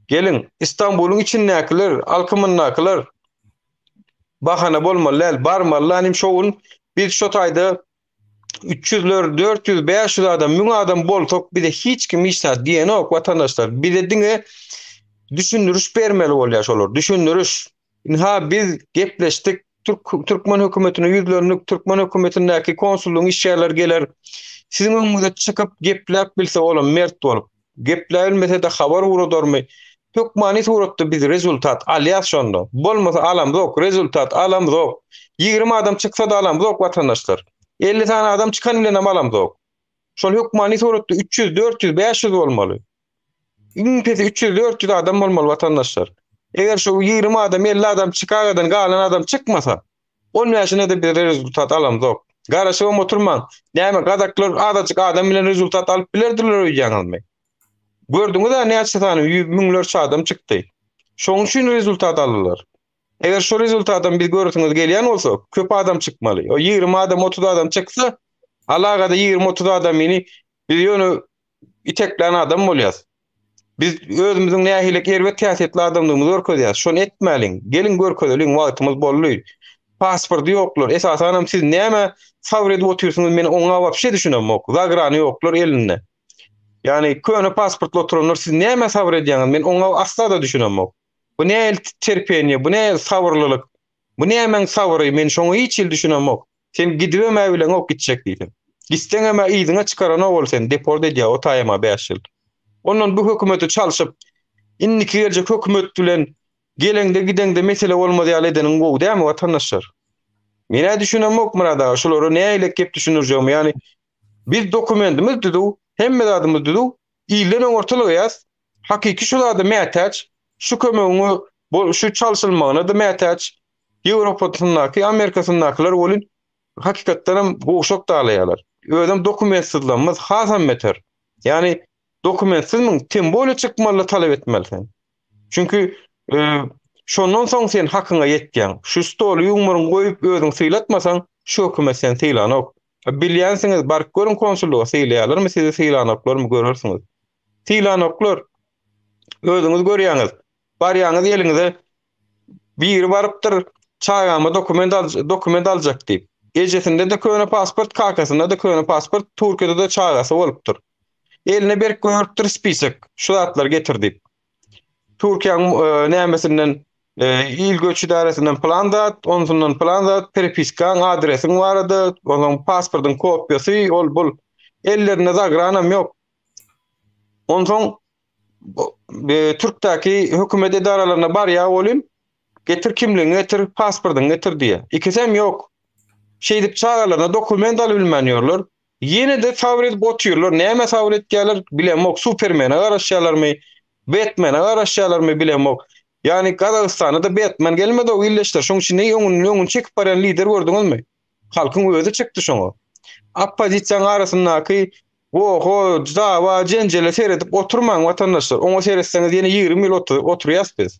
Geliň. Istanbulyň içindäkiler, alkymyndakylar bahana bolmaly däl. Barmaly hanym şo gün biz şo taýda 300-ler, 400, 500 adam, 1000 adam bolsak bize hiç kim hiç zat diýenok watandaşlar. Bize diňe düşündiriş bermeli bolýar şolar. Düşündiriş. Ynha biz gepleşdik. Türk türkmen hökümetine ýüzlendik. Türkmen hökümetindäki konsullygyň işgärleri geler. Siziň öňüňize çykyp gepläp bilse olam mert bolup. Gepläbilmese-de habar ugradarmy? Hökmany suratda biz rezultat alýas şonda. Bolmasa alamzok, rezultat alamzok. 20 adam çyksa-da alamzok watandaşlar. 50 sany adam çykan bilenem alamzok. Şol hökmany suratda 300, 400, 500 bolmaly. Iň pesi 300, 400 adam bolmaly watandaşlar. Eger şu 20 adam, 50 adam Çikagodan galan adam çykmasa, On bäşine-de biz rezultat alamzok. Garaşybam oturmaň. Näme, gazaklar azajyk adam bilen rezultat alyp bilerdirler öýdýäňizmi? Gördüňiz-ä näçe sany ýüz müňlerçe adam çykdy. Şonuň üçin rezultat aldylar. Eger şo rezultatam biz göresiňiz gelýän bolsa, köp adam çykmaly. O 20 adam, 30 adam çyksa, alagada 20-30 adamyny biz ýöne iteklän adam bolýas. Biz özümiziň nähili erbet häsiýetli adamdygymyzy görkezýäs. Şony etmäliň. Geliň görkezeliň, wagtymyz boldy. Pasporty ýoklar. Esasanam siz näme sabyr edip otyrsyňyz men oňa wapşe düşünemok. Zagrany ýoklar elinde. Ýagny köne pasportly oturanlar siz nämä sabyr edýäňiz men oňa asla-da düşünemok. Bu nähili terpeniýe, bu nähili sabyrlylyk? Bu nämäň sabyry men şoňa hiç hili düşünemok. Sen gidibem-ä bileňok gitjek diýseň. Gitseňem-ä yzyňa çykaranok ol seni, deport edýär o taýam-a bäş ýyl. Ondan bu hökümeti çalşyp, indiki geljek hökümet bilen geleňde-gideňde mesele bolmaz ýaly edeniň gowy dälmi watandaşlar? Men-ä düşünemok Myrat aga şulara nähili gep düşündirjegimi, ýagny biz dokumentimiz düzüw, hemme zadymyz düzüw, ilden öňürti ylgaýas, hakyky şu zada mätäç, şu kömegiň şu çalşylmagyna-da mätäç, Ýewropasyndaky, Amerikasyndakylar welin hakykatdanam gowşak dalaýarlar. Özem dokumentsizligimiz hasam beter. Ýagny dokumentsizmiň, tem bolýa çykmaly talap etmeli sen. Çünki e, şondan soň sen hakyňa ýetýäň. Şu stoly ýumrugyňy goýup özüň sylatmasaň, şu hökümet seni sylanok. Bilýänsiňiz, baryp görüň konsullyga sylaýarlarmy sizi sylanoklarmy görersiňiz. Sylanoklar. Özüňiz görýäňiz. Barýaňyz eliňize Biri barypdyr, çagama dokument al, dokument aljak diýip. Ejesinde-de köne pasport, kakasynda-da köne pasport, Türkiýede-de çagasy bolupdyr. Eline berip goýberipdir spisek, şu zatlary getir diýip. Türkiýäň e, nämesinden e, il göç idaresinden plan zat, onsundan plan zat, perepiskaň, adresiň barada, onsoň pasportyň kopiýasy, ol bul. Ellerinde zagranam ýok. Onsoň Türkdäki hökümet edaralaryna barýar welin, getir kimligiňi getir, pasportyňy getir diýýär. Ikisem ýok. Şeýdip çagalaryna dokument alybilmän ýörler. Ýene-de sabyr edip otyrlar. Nämä sabyr etýärler bilemok. Supermene garaşýarlarmy, Betmene garaşýarlarmy bilemok. Ýagny Gazagystana-da Betmen gelmedi-ow ildeşler. Şoň üçin neý öňüni öňüni çekip barýan lider gördüňizmi? Halkyň özi çykdy şoňa. Oppozisiýanyň arasyndaky. Goha, dawa, jenjele seredip oturmaň watandaşlar. Oňa seretseňiz ýene 20 ýyl oturýas biz.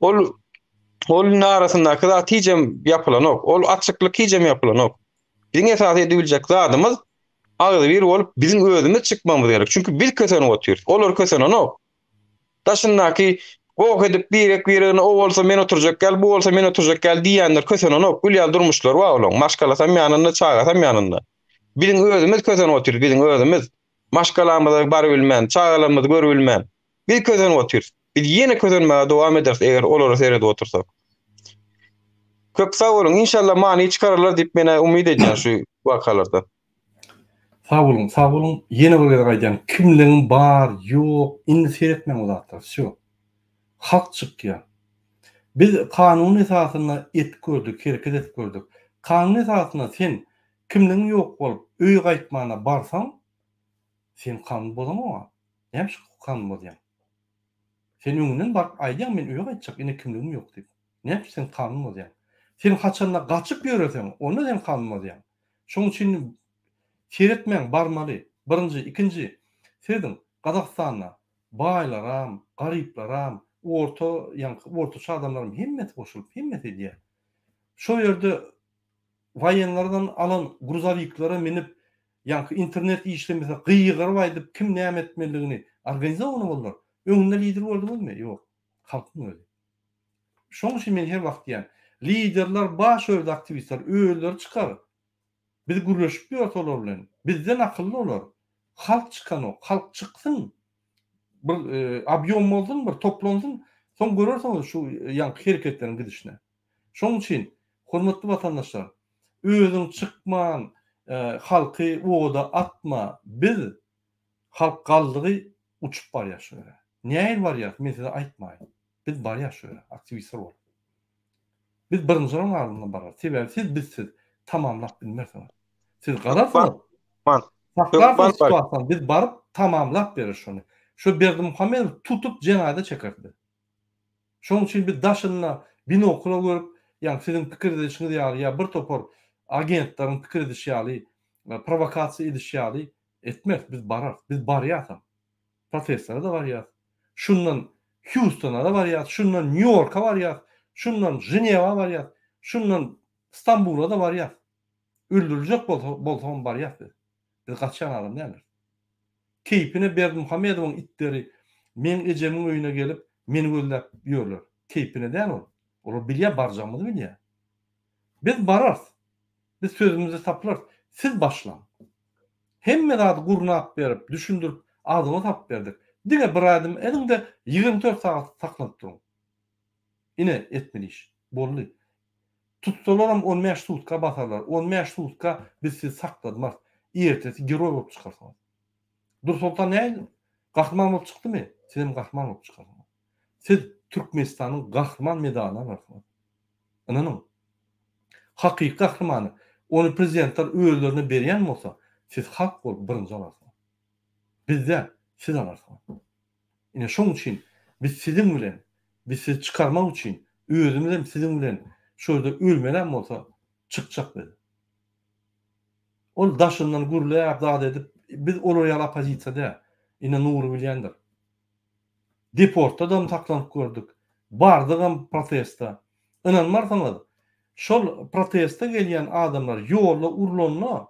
Ol ol arasyndaky zat hijem ýapylanok. Ol açyklyk hijem ýapylanok. Biziň esasy edibiljek zadymyz agzybir bolup biziň özümiz çykmagymyz gerek. Çünki biz kösenip otyrys. Olar kösenenok. Daşyndaky goh edip birek biregine o bolsa men oturjak ýaly, bu bolsa men oturjak ýaly diýýänler kösenenok. Gül ýaly durmuşlary bar olaryň. Maşgalasam ýanynda, çagasam ýanynda. Biziň özümiz kösenip otyrys, biziň özümiz. Maşgalamyza barybilmän, çagalarymyzy görübilmän. Biz kösenip otyrys. Biz ýene kösenmäge dowam ederis, eger olara seredip otursak. Köp sag boluň. Inşallah many çykararlar diýip men umyt edýän şu wakalardan. Sag boluň, sag boluň. Ýene bir gezek aýdýan, kimligiň bar, ýok, indi seretmäň o zatlara. Wsýo. Halk çykýar. Biz kanun esasynda etip gördük, hereket edip gördük. Kanun esasynda sen kimligiň ýok bolup, öýe gaýtmana barsaň, sen kanun bozaňok-a. Näme üçin kanun bozýaň? Sen öňünden baryp aýdýaň, men öýe gaýtjak, ine kimligim ýok diýip. Näme üçin sen kanun bozýaň? Sen haçanda gaçyp ýöreseň, onda sen kanun bozýaň. Şoň üçin seretmäň barmaly. Birinji, ikinji, serediň, Gazagystanda baýlaram, garyplaram, orta, ýaňky ortaça adamlaram hemmesi goşulyp, hemmesi edýär. Şo ýerde waýenlerden alan gruzawiklere minip, ýaňky internet işlemese gygyryp aýdyp kim näme etmelidigini organizowany boldular. Öňünde lider gördüňizmi? Ýok. Halkyň özi. Şoň üçin men her wagt diýýän, liderler bar şo ýerde aktiwistler özleri çykar. Biz gürleşip ýörüs olar bilen. Bizden akylly olar. Halk çykanok. Halk çyksyn. Bir obýom bolsun, bir toplansyn. Soň görersiňiz şu ýaňky hereketleriň gidişine. Şoň üçin, hormatly watandaşlar, özüň çykman halky oda atma. Biz halk galdygy uçup barýas şu ýere. Nähili barýas men size aýtmaýyn. Biz barýas şu ýere aktiwistler bolup. Biz birinjileriň arasynda bararys. Sebäbi siz bizsiz tamamlap bilmersiňiz. Siz galarsyňyz. Saklarsyňyz situasiýany. Biz baryp tamamlap bereris şony. Şu Berdimuhamedowy tutup jenaýata çekeris biz. Şonuň üçin biz daşynda binokla görüp, ýagny siziň pikir edişiňiz ýaly ýa bir topar agentleriň pikir edişi ýaly, prowokasiýa edişi ýaly etmeris. Biz bararys. Biz barýasam. Protestlere-de barýas. Şundan Hýustona-da barýas, şundan Nýu-Ýorka barýas, şundan Ženewa barýas, şundan Stambula-da barýas. Öldüriljek bolsa, bolsagam barýas biz. Biz gaçýan adam däldiris. Keýpine Berdimuhamedowyň itleri meň ejemiň öýüne gelip, meni gözläp ýörler. Keýpine däl ol. Olar bilýär, barjagymyzy bilýär. Biz bararys. Biz sözümizde tapylarys. Siz başlaň. Hemme zady gurnap berip, düşündirip, agzyňa salyp berdik. Diňe bir ädim ediň-de, 24 sagat saklanyp duruň. Ine, etmeli iş. Boldy. Tutsalaram on bäş sutka basarlar. On bäş sutka biz sizi sakladmarys. Ertesi geroý bolup çykarsyňyz. Dursoltan nähili gahryman bolup çykdymy? Sizem gahryman bolup çykarsyňyz. Siz Türkmenistanyň gahryman medalyny alarsyňyz. Ynanyň. Hakyky gahrymany, ony prezidentler özlerine berýän bolsa, siz halk bolup birinji alarsyňyz. Biz däl, siz alarsyňyz. Ine şoň üçin biz siziň bilen, biz sizi çykarmak üçin özümizem siziň bilen şu ýerde ölmelem bolsa çykjak biz. Ol daşyndan gürläp zat edip biz olar ýaly oppozisiýa däl. Ine Nury bilýändir. Deportdadam saklanyp gördük. Bardygam protesta. Ynanmarsyňyz, şol protesta gelýän adamlar ýolda urlanda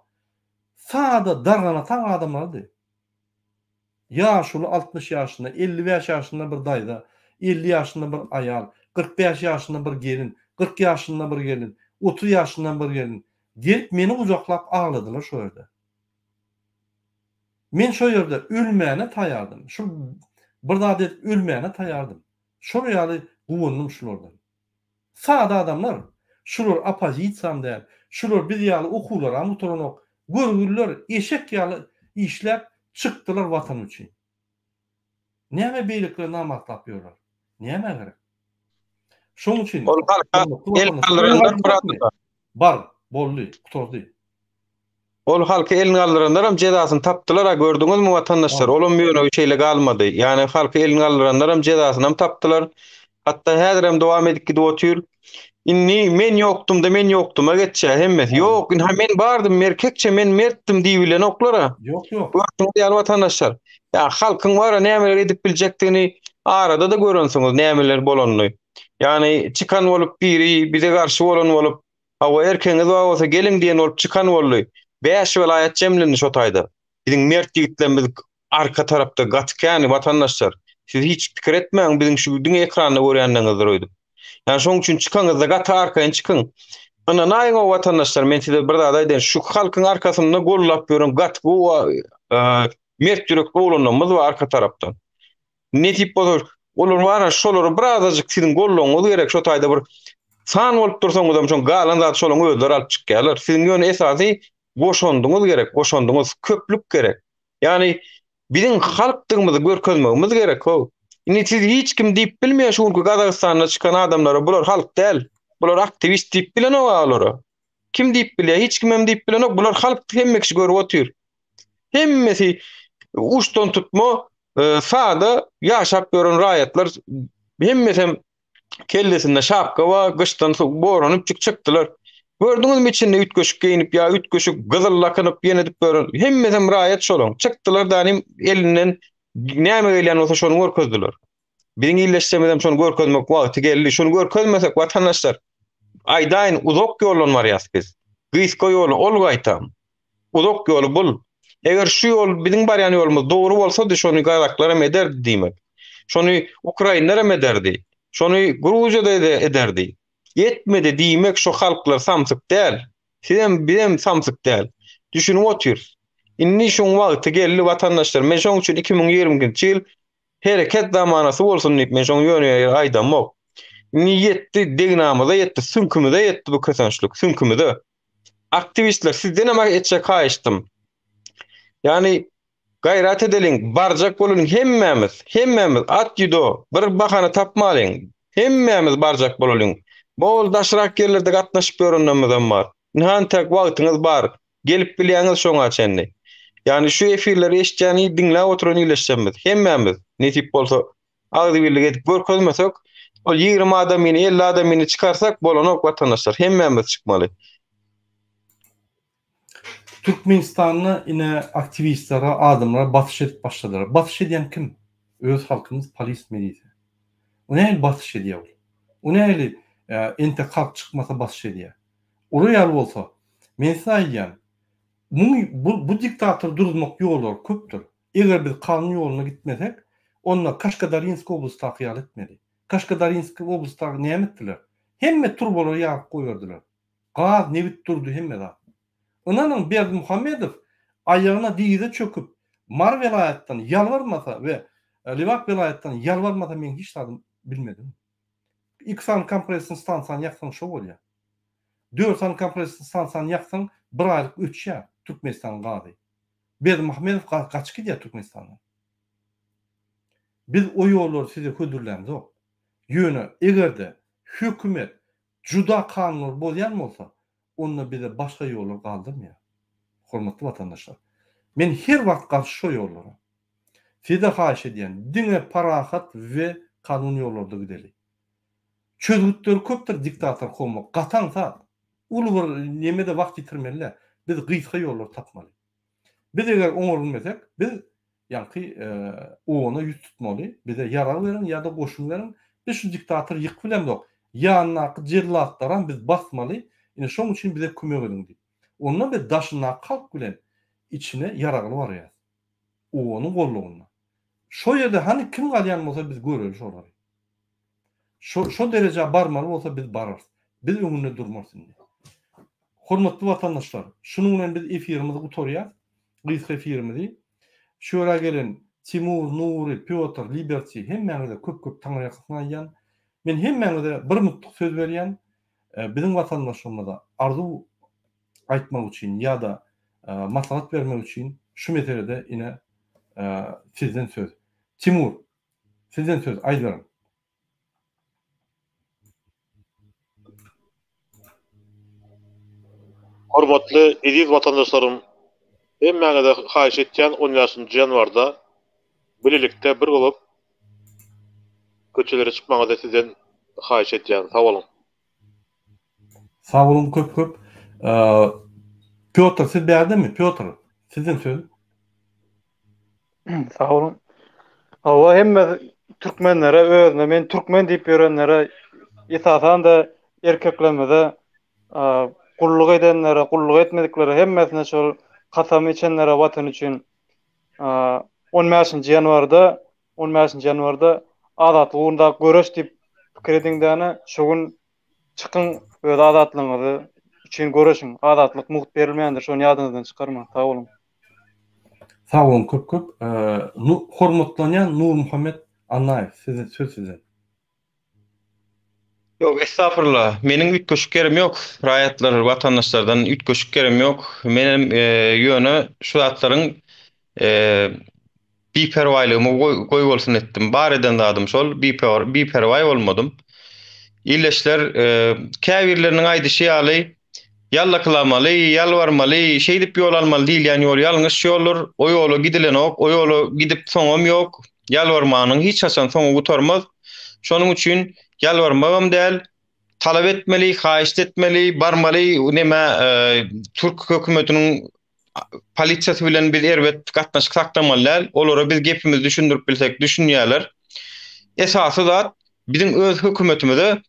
sada darganataň adamlardy. Ýaşuly 60 ýaşynda, 55 ýaşynda bir daýza, 50 ýaşynda bir aýal, 45 ýaşynda bir gelin, 40 ýaşynda bir gelin, 30 ýaşynda bir gelin gelip meni gujaklap agladylar şo ýerde. Men şo ýerde ölmäne taýardym. Şu bir zat edip ölmäne taýardym. Şol ýaly guwandym şulardan. Sada adamlar. Şular oppozisiýam däl. Şular biz ýaly okuwlaram gutaranok. Görgüliler eşek ýaly işläp çykdylar watan üçin. Näme beýlekiler namartlap ýörler? Nämä gerek? Şoň üçin Ol halka el galdyranlar Bar, boldy, gutardy. Ol halky elini galdyranlaram jezasyny tapdylar-a gördüňizmi watandaşlar olam ýöne şeýle galmady. Ýani halky elini galdyranlaram jezasynam tapdylar. Hatda häzirem dowam edip gidip otyr. Indi men ýokdumda men ýokduma geçýär hemmesi. Ýok, ynha men bardym, erkekçe men mertdim diýibilenoklar-a. Ýok, ýok. Görşüňiz ýaly watandaşlar. Ýa halkyň bar-a nämeler edip biljekdigini arada-da görensiňiz nämeler bolanyny. Ýagny çykan bolup biri bize garşy bolan bolup, hawa erkegiňiz bar bolsa geliň diýen bolup çykan boldy. 5 welaýat jemlendi şo taýda. Biziň mert ýigitlerimiz arka tarapda gaty kän watandaşlar. Siz hiç pikir etmäň biziň şu diňe ekranda görýänleriňizdir öýdüp. Ýani şoň üçin çykaňyzda gaty arkaýyn çykyň. Ynanaýyň o watandaşlar men size bir zat aýdaýyn şu halkyň arkasynda gollap ýören gaty gowy mert ýürekli oglanlarymyz bar arka tarapdan. Nesip bolsa olar bar şolara birazajyk siziň goldawyňyz gerek şo taýda bir san bolup dursaňyzam şoň galan zat şolaň özleri alyp çykýarlar. Siziň ýöne esasy goşandyňyz gerek, goşandyňyz köplük gerek. Ýagny biziň halkdygymyzy görkezmegimiz gerek how. Indi siz hiç kim diýip bilmeýär şu günki Gazagystanda çykan adamlara bular halk däl, bular aktiwist diýip bilenok olara. Kim diýip bilýär? Hiç kimem diýip bilenok. Bular halk hemme kişi görüp otyr. Hemmesi uçdan tutma e, sada ýaşap ýören raýatlar hemmesem Kellesinde şapka bar, gyşdan boranyp çykdylar. Gördüňizmi içinde üýtgeşik geýinip ýa üýtgeşik gyzyl lakynyp ýene edip ýören. Hemmesem raýat şolaň. Çykdylar danym elinden näme gelýän bolsa şony görkezdiler. Biziň illeşsemizem şony görkezmek wagty geldi. Şony görkezmesek watandaşlar aýdaýyn uzak ýoldan barýas biz. Gysga ýoly ol gaýtam. Uzak ýoly bul. Eger şu ýol biziň barýan ýolumyz dogry bolsady şony gazaklar hem ederdi diýmek. Şony ukrainler hem ederdi. Şony Gruziýada ederdi. Etmedi diýmek şo halklar samsyk däl. Sizem bizem samsyk däl. Düşünip otyrys. Indi şoň wagty geldi watandaşlar. Men şoň üçin 2022-nji ýyl hereket zamanasy bolsun diýip men şoň ýöne ýere aýdamok. Indi ýetdi degnamyza ýetdi süňkümize ýetdi bu kösençlik süňkümize. Aktiwistler sizdenem etjek haýyştym. Ýagny gaýrat edeliň, barjak bolalyň hemmämiz, hemmämiz at ýudo, bir bahana tapmalyň. Hemmämiz barjak bolalyň. Bol daşrak ýerlerde gatnaşyp ýörenlerimizem bar. Ynha entäk wagtyňyz bar. Gelip bilýäňiz şoňa çenli. Ýagny şu efirleri eşitýän, diňläp oturan ildeşlerimiz, hemmämiz nesip bolsa agzybirlik edip görkezmesek, ol 20 adamyny, 50 adamyny çykarsak bolanok watandaşlar. Hemmämiz çykmaly. Türkmenistanda ine aktiwistlere, adamlara basyş edip başladylar. Basyş edýän kim? Öz halkymyz polis milisiýa. O nähili basyş edýär ol? O nähili e, entek halk çykmasa basyş edýär? Olar ýaly bolsa, men size aýdýan, muň bu, bu diktatory duruzmak ýollary köpdür. Eger biz kanun ýoluna gitmesek, onda Kaşkadarinsk oblastdaky ýaly etmeli. Kaşkadarinsk oblastdaky näme etdiler? Hemme turbalary ýaryp goýberdiler. Gaz, nebit durdy hemme zat. Ynanyň Berdimuhamedow aýagyna dyza çöküp Mary welaýatdan ýalbarmasa we Lebap welaýatdan ýalbarmasa men hiç zadym bilmedim. Iki sany kompressorny stansiýany ýaksaň şo bolýar. Dört sany kompressorny stansiýany ýaksaň bir aýlyk öçýär Türkmenistanyň gazy. Berdimuhamedow gaçyp gidýär Türkmenistandan. Biz o ýollary size hödürlämzok. Ýöne eger-de hökümet juda kanunlary bozýan bolsa, onda bize başga ýollar galdyrmaýar. Hormatly watandaşlar, men her wagt garşy şo ýollara. Size haýyş edýän, diňe parahat we kanun ýollarda gideli. Çözgütleri köpdür diktator kowmak gaty aňsat. Uly bir nemede wagt ýitirmeli däl. Biz gysga ýollary tapmaly. Biz eger oňarylmesek, biz ýaňky OON-a ýüz tutmaly, bize ýarag beriň ýa-da goşun beriň, biz şu diktatory ýykyp bilemzok, ýanyndaky jellatlaram biz basmaly, ine şoň üçin bize kömek ediň diýip. Onda biz daşyndaky halk bilen içine ýaragly barýas. OON-yň gollugynda. Şo ýerde hany kim galýan bolsa biz göreli şolary. Şo şo derejä barmaly bolsa biz bararys. Biz öňünde durmarys indi. Hormatly watandaşlar, şunuň bilen biz efirimizi gutarýas. Gysga efirimizi. Şu ýere gelen Timur, Nury, Pýotr, Liberty hemmäňize köp-köp taňryýalkasyn aýdýan. Men hemmäňize bir mutlyk söz berýän. Biziň watandaşlarymyza arzuw aýtmak üçin ýa-da maslahat bermek üçin şu meselede ine sizden söz. Timur, Sizden söz aýdyberiň. Hormatly eziz watandaşlarym hemmäňize haýyş etýän on bäşinji ýanwarda bilelikde bir bolup köçelere çykmagyňyzy sizden haýyş etýän sag boluň. Sag boluň köp köp. Pýotr siz bärdemi? Pýotr sizden söz. Sag boluň. Hawa hemme türkmenlere özüne men türkmen diýip ýörenlere esasan-da erkeklerimize gulluk edenlere, gulluk etmediklere hemmesine şol kasam içenlere watan üçin on bäşinji ýanwarda on bäşinji ýanwarda azatlyk ugrundaky göreş diýip pikir ediňdäne şu gün çykyň öz azatlygyňyzy üçin göreşiň. Azatlyk mugt berilmeýändir şony ýadyňyzdan çykarmaň. Sag boluň. Sag boluň köp köp. Hormatlanýan Nurmuhammet Annaýew size söz size. Ýok estagfurullah. Meniň üýtgeşik ýerim ýok. Raýatlar, watandaşlardan üýtgeşik ýerim ýok. Menem ýöne şu zatlaryň biperwaýlygymy goýbolsun etdim. Bar eden zadym şol, biperwaý bolmadym. Ildeşler, käbirleriniň aýdyşy ýaly, ýallaklamaly, ýalbarmaly, şeýdip ýol almaly diýilýän ýol ýalňyş ýoldur. O ýola gidilenok, o ýola gidip soňam ýok. Ýalbarmanyň hiç haçan soňy gutarmaz. Şonuň üçin ýalbarmagam däl, talap etmeli, haýyşt etmeli, barmaly neme türk hökümetiniň polisiýasy bilen biz erbet gatnaşyk saklamaly däl. Olara biz gepimizi düşündirip bilsek düşünýärler. Esasy zat biziň öz hökümetimize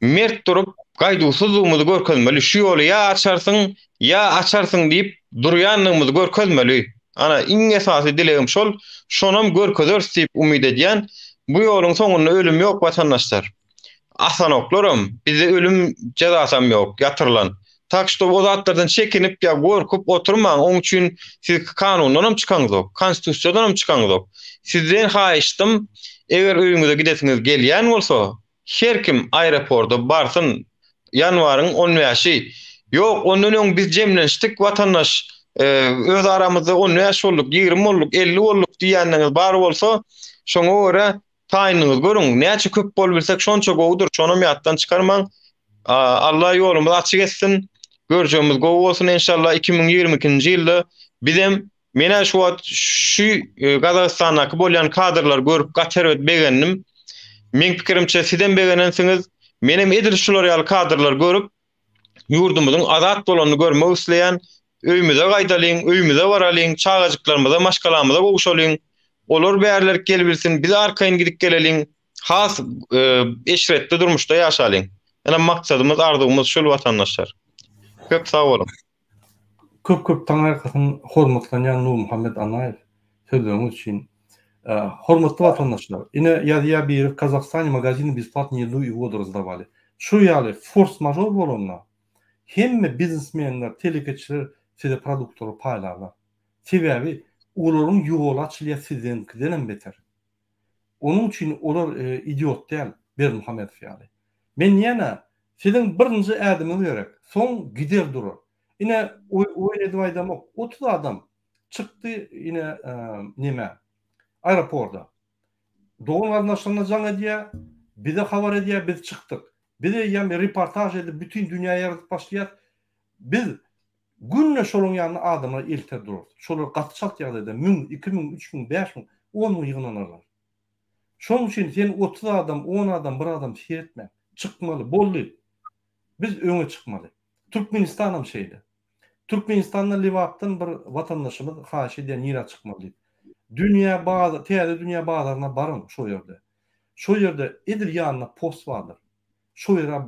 mert durup gaýduwsyzlygymyzy görkezmeli. Şu ýoly ýa açarsyň, ýa açarsyň diýip durýandygymyzy görkezmeli. Ana, iň esasy dilegim şol. Şonam görkezeris diýip umyt edýän. Bu ýoluň soňunda ölüm ýok watandaşlar. Asanoklaram, bizde ölüm jezasam ýok, ýatyrylan. Tak şto o zatlardan çekinip ýa gorkup oturmaň, oň üçin siz kanundanam çykaňzok, konstitusiýadanam çykaňzok. Sizden haýyştym, eger öýüňize gidesiňiz gelýän bolsa, her kim aeroporta barsyn, ýanwaryň on bäşi. Ýok, ondan öň biz jemlenişdik watandaş, öz aramyzda on bäş bolduk, 20 bolduk, 50 bolduk diýýänleriňiz bar bolsa, şoňa görä Taýynyňyzy görüň, näçe köp bolubilsek şonça gowudyr, şonam ýatdan çykarmaň. Allah ýolumyzy açyk etsin, görjegimiz gowy bolsun enşallah 2022-nji ýylda bizem menä şu wagt şu e, Gazagystandaky bolýan kadrlary görüp gaty erbet begendim. Meň pikirimçe sizem begenensiňiz. Menem edil şular ýaly kadrlary görüp ýurdumyzyň azat bolanyny görmek isleýän, öýümize gaýdalyň, öýümize baralyň, çagajyklarymyza, maşgalamyza gowşalyň, olar bärlerik gelibilsin, biz arkaýyn gidip geleliň, has e, eşretli durmuşda ýaşalyň. Ine maksadymyz, arzuwymyz şul watandaşlar. Köp sag boluň. Köp köp taňryýalkasyn hormatlanýan Nurmuhammet Annaýew sözleriňiz üçin. Hormatly watandaşlar, ine ýazýar biri w Kazahstane magaziny besplatno ýedu i wodu razdawali. Şu ýaly fors mažor bolanda hemme biznesmenler, telekeçiler size produktlary paýlarlar. Sebäbi olaryň ýoly açylýar sizdeňkidenem beter. Onuň üçin olar idiot däl Berdimuhamedow ýaly. Men ýene siziň birinji ädimiňiz gerek. Soň gider durar. Ine oýun edip aýdamok 30 adam çykdy ine neme aeroporda. Dogan garyndaşlaryna jaň edýär, bize habar edýär, biz çykdyk. Biz eýýäm reportaž edip bütin dünýä ýarydyp başlaýas. Biz günde şolaryň ýanyna adamlar elter durarys. Şolar gaty çalt ýagdaýda müň, 2000, 3000, 5000, 10000 ýygnanarlar. Şonuň üçin sen 30 adam, 10 adam, bir adam seretme. Çykmaly, boldy. Biz öňe çykmaly. Türkmenistanam şeýle. Türkmenistanda Lebapdan bir watandaşymyz haýyş edýär nirä çykmaly diýip. Dünýä bazar täze dünýä bazaryna baryň şo ýerde. Şo ýerde edil ýanynda post bardyr. Şo ýere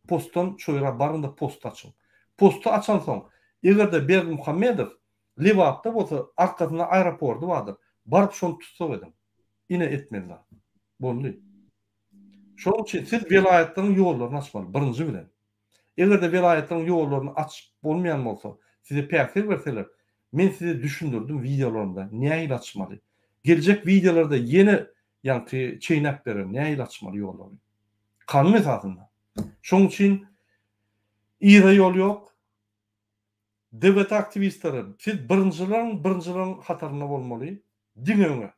postdan şo ýere baryň-da posty açyň. Posty açansoň eger-de Berdimuhamedow Lebapda bolsa arkasynda aeropordy bardyr. Baryp şony tussag ediň. Ine etmeli zat. Boldy. Şonuň üçin siz welaýatlaryň ýollaryny açmaly birinji bilen. Eger-de welaýatlaryň ýollaryny açyp bolmaýan bolsa, size päsgel berseler, men size düşündirdim wideolarymda nähili açmaly. Geljek wideolarda ýene ýaňky çeýnäp bererin nähili açmaly ýollary. Kanun esasynda. Şonuň üçin yza ýol ýok. DWT aktiwistleri siz birinjileriň birinjileriň hatarynda bolmaly. Diňe öňe.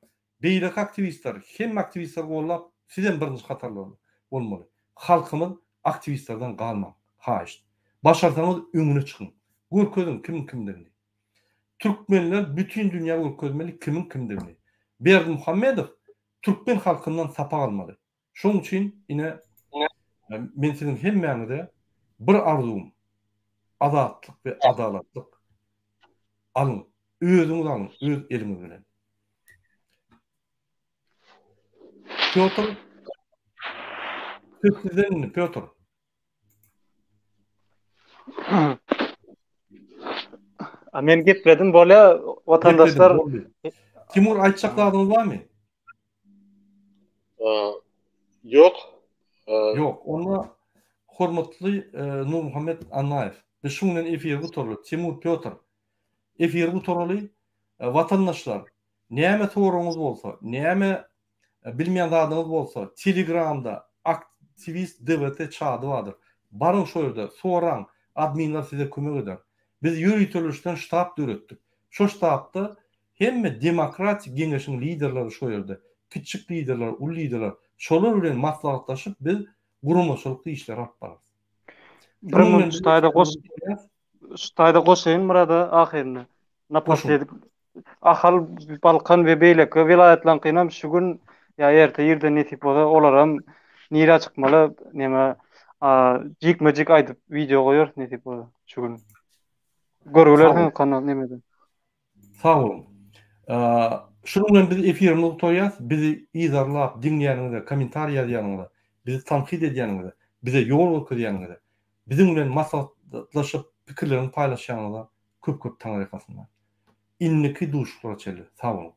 Beýleki aktiwistler, hemme aktiwistleri gollap, sizem birinji hatarlarda bolmaly. Halkymyz aktiwistlerden galmaň, haýyşt. Başarsaňyz öňüne çykyň. Görkeziň kimiň kimdigini. Türkmenler bütin dünýä görkezmeli kimiň kimdigini. Berdimuhamedow türkmen halkyndan sapak almaly. Şonuň üçin ine men siziň hemmäňize. Bir arzuwym, azatlyk we adalatlyk alyň, özüňiz alyň, öz eliňiz bilen. Pýotr Söz sizden indi, Pýotr. A men gepledim bolýa watandaşlar. Timur aýtjak zadyňyz barmy? Ýok. Ýok. Onda hormatly Nurmuhammet Annaýew, biz şuň bilen efiri gutaraly. Timur Pýotr, efiri gutaraly. Watandaşlar, näme soragyňyz bolsa, näme Bilmeýän zadyňyz bolsa telegramda aktiwist DWT çady bardyr. Baryň şo ýerde soraň adminler size kömek eder. Biz ýöriteleşden ştab döretdik. Şo ştabda hemme demokratik geňeşiň liderleri şo ýerde. Kiçjik liderler, uly liderler. Şolar bilen maslahatlaşyp biz guramaçylykly işleri alyp bararys. Bir minut şu taýda goş şu taýda goşaýyn Murada ahyrynda. Naposledik Ahal, Balkan we beýleki welaýatlaryňkynam şu gün ýa erte irden nesip bolsa olaram nirä çykmaly neme jikme-jik aýdyp wideo goýarys nesip bolsa şu gün. Görübilersiňiz kanal nemede. Sag boluň. Şunuň bilen biz efirimizi gutarýas. Bizi yzarlap diňleýäniňize, kommentariý ýazýanyňyza, bizi tankyt edýäniňize, bize ýol görkezýäniňize, biziň bilen maslahatlaşyp pikirleriňizi paýlaşýanyňyza köp köp taňryýalkasynlar. Indiki duşuşyklara çenli sag boluň.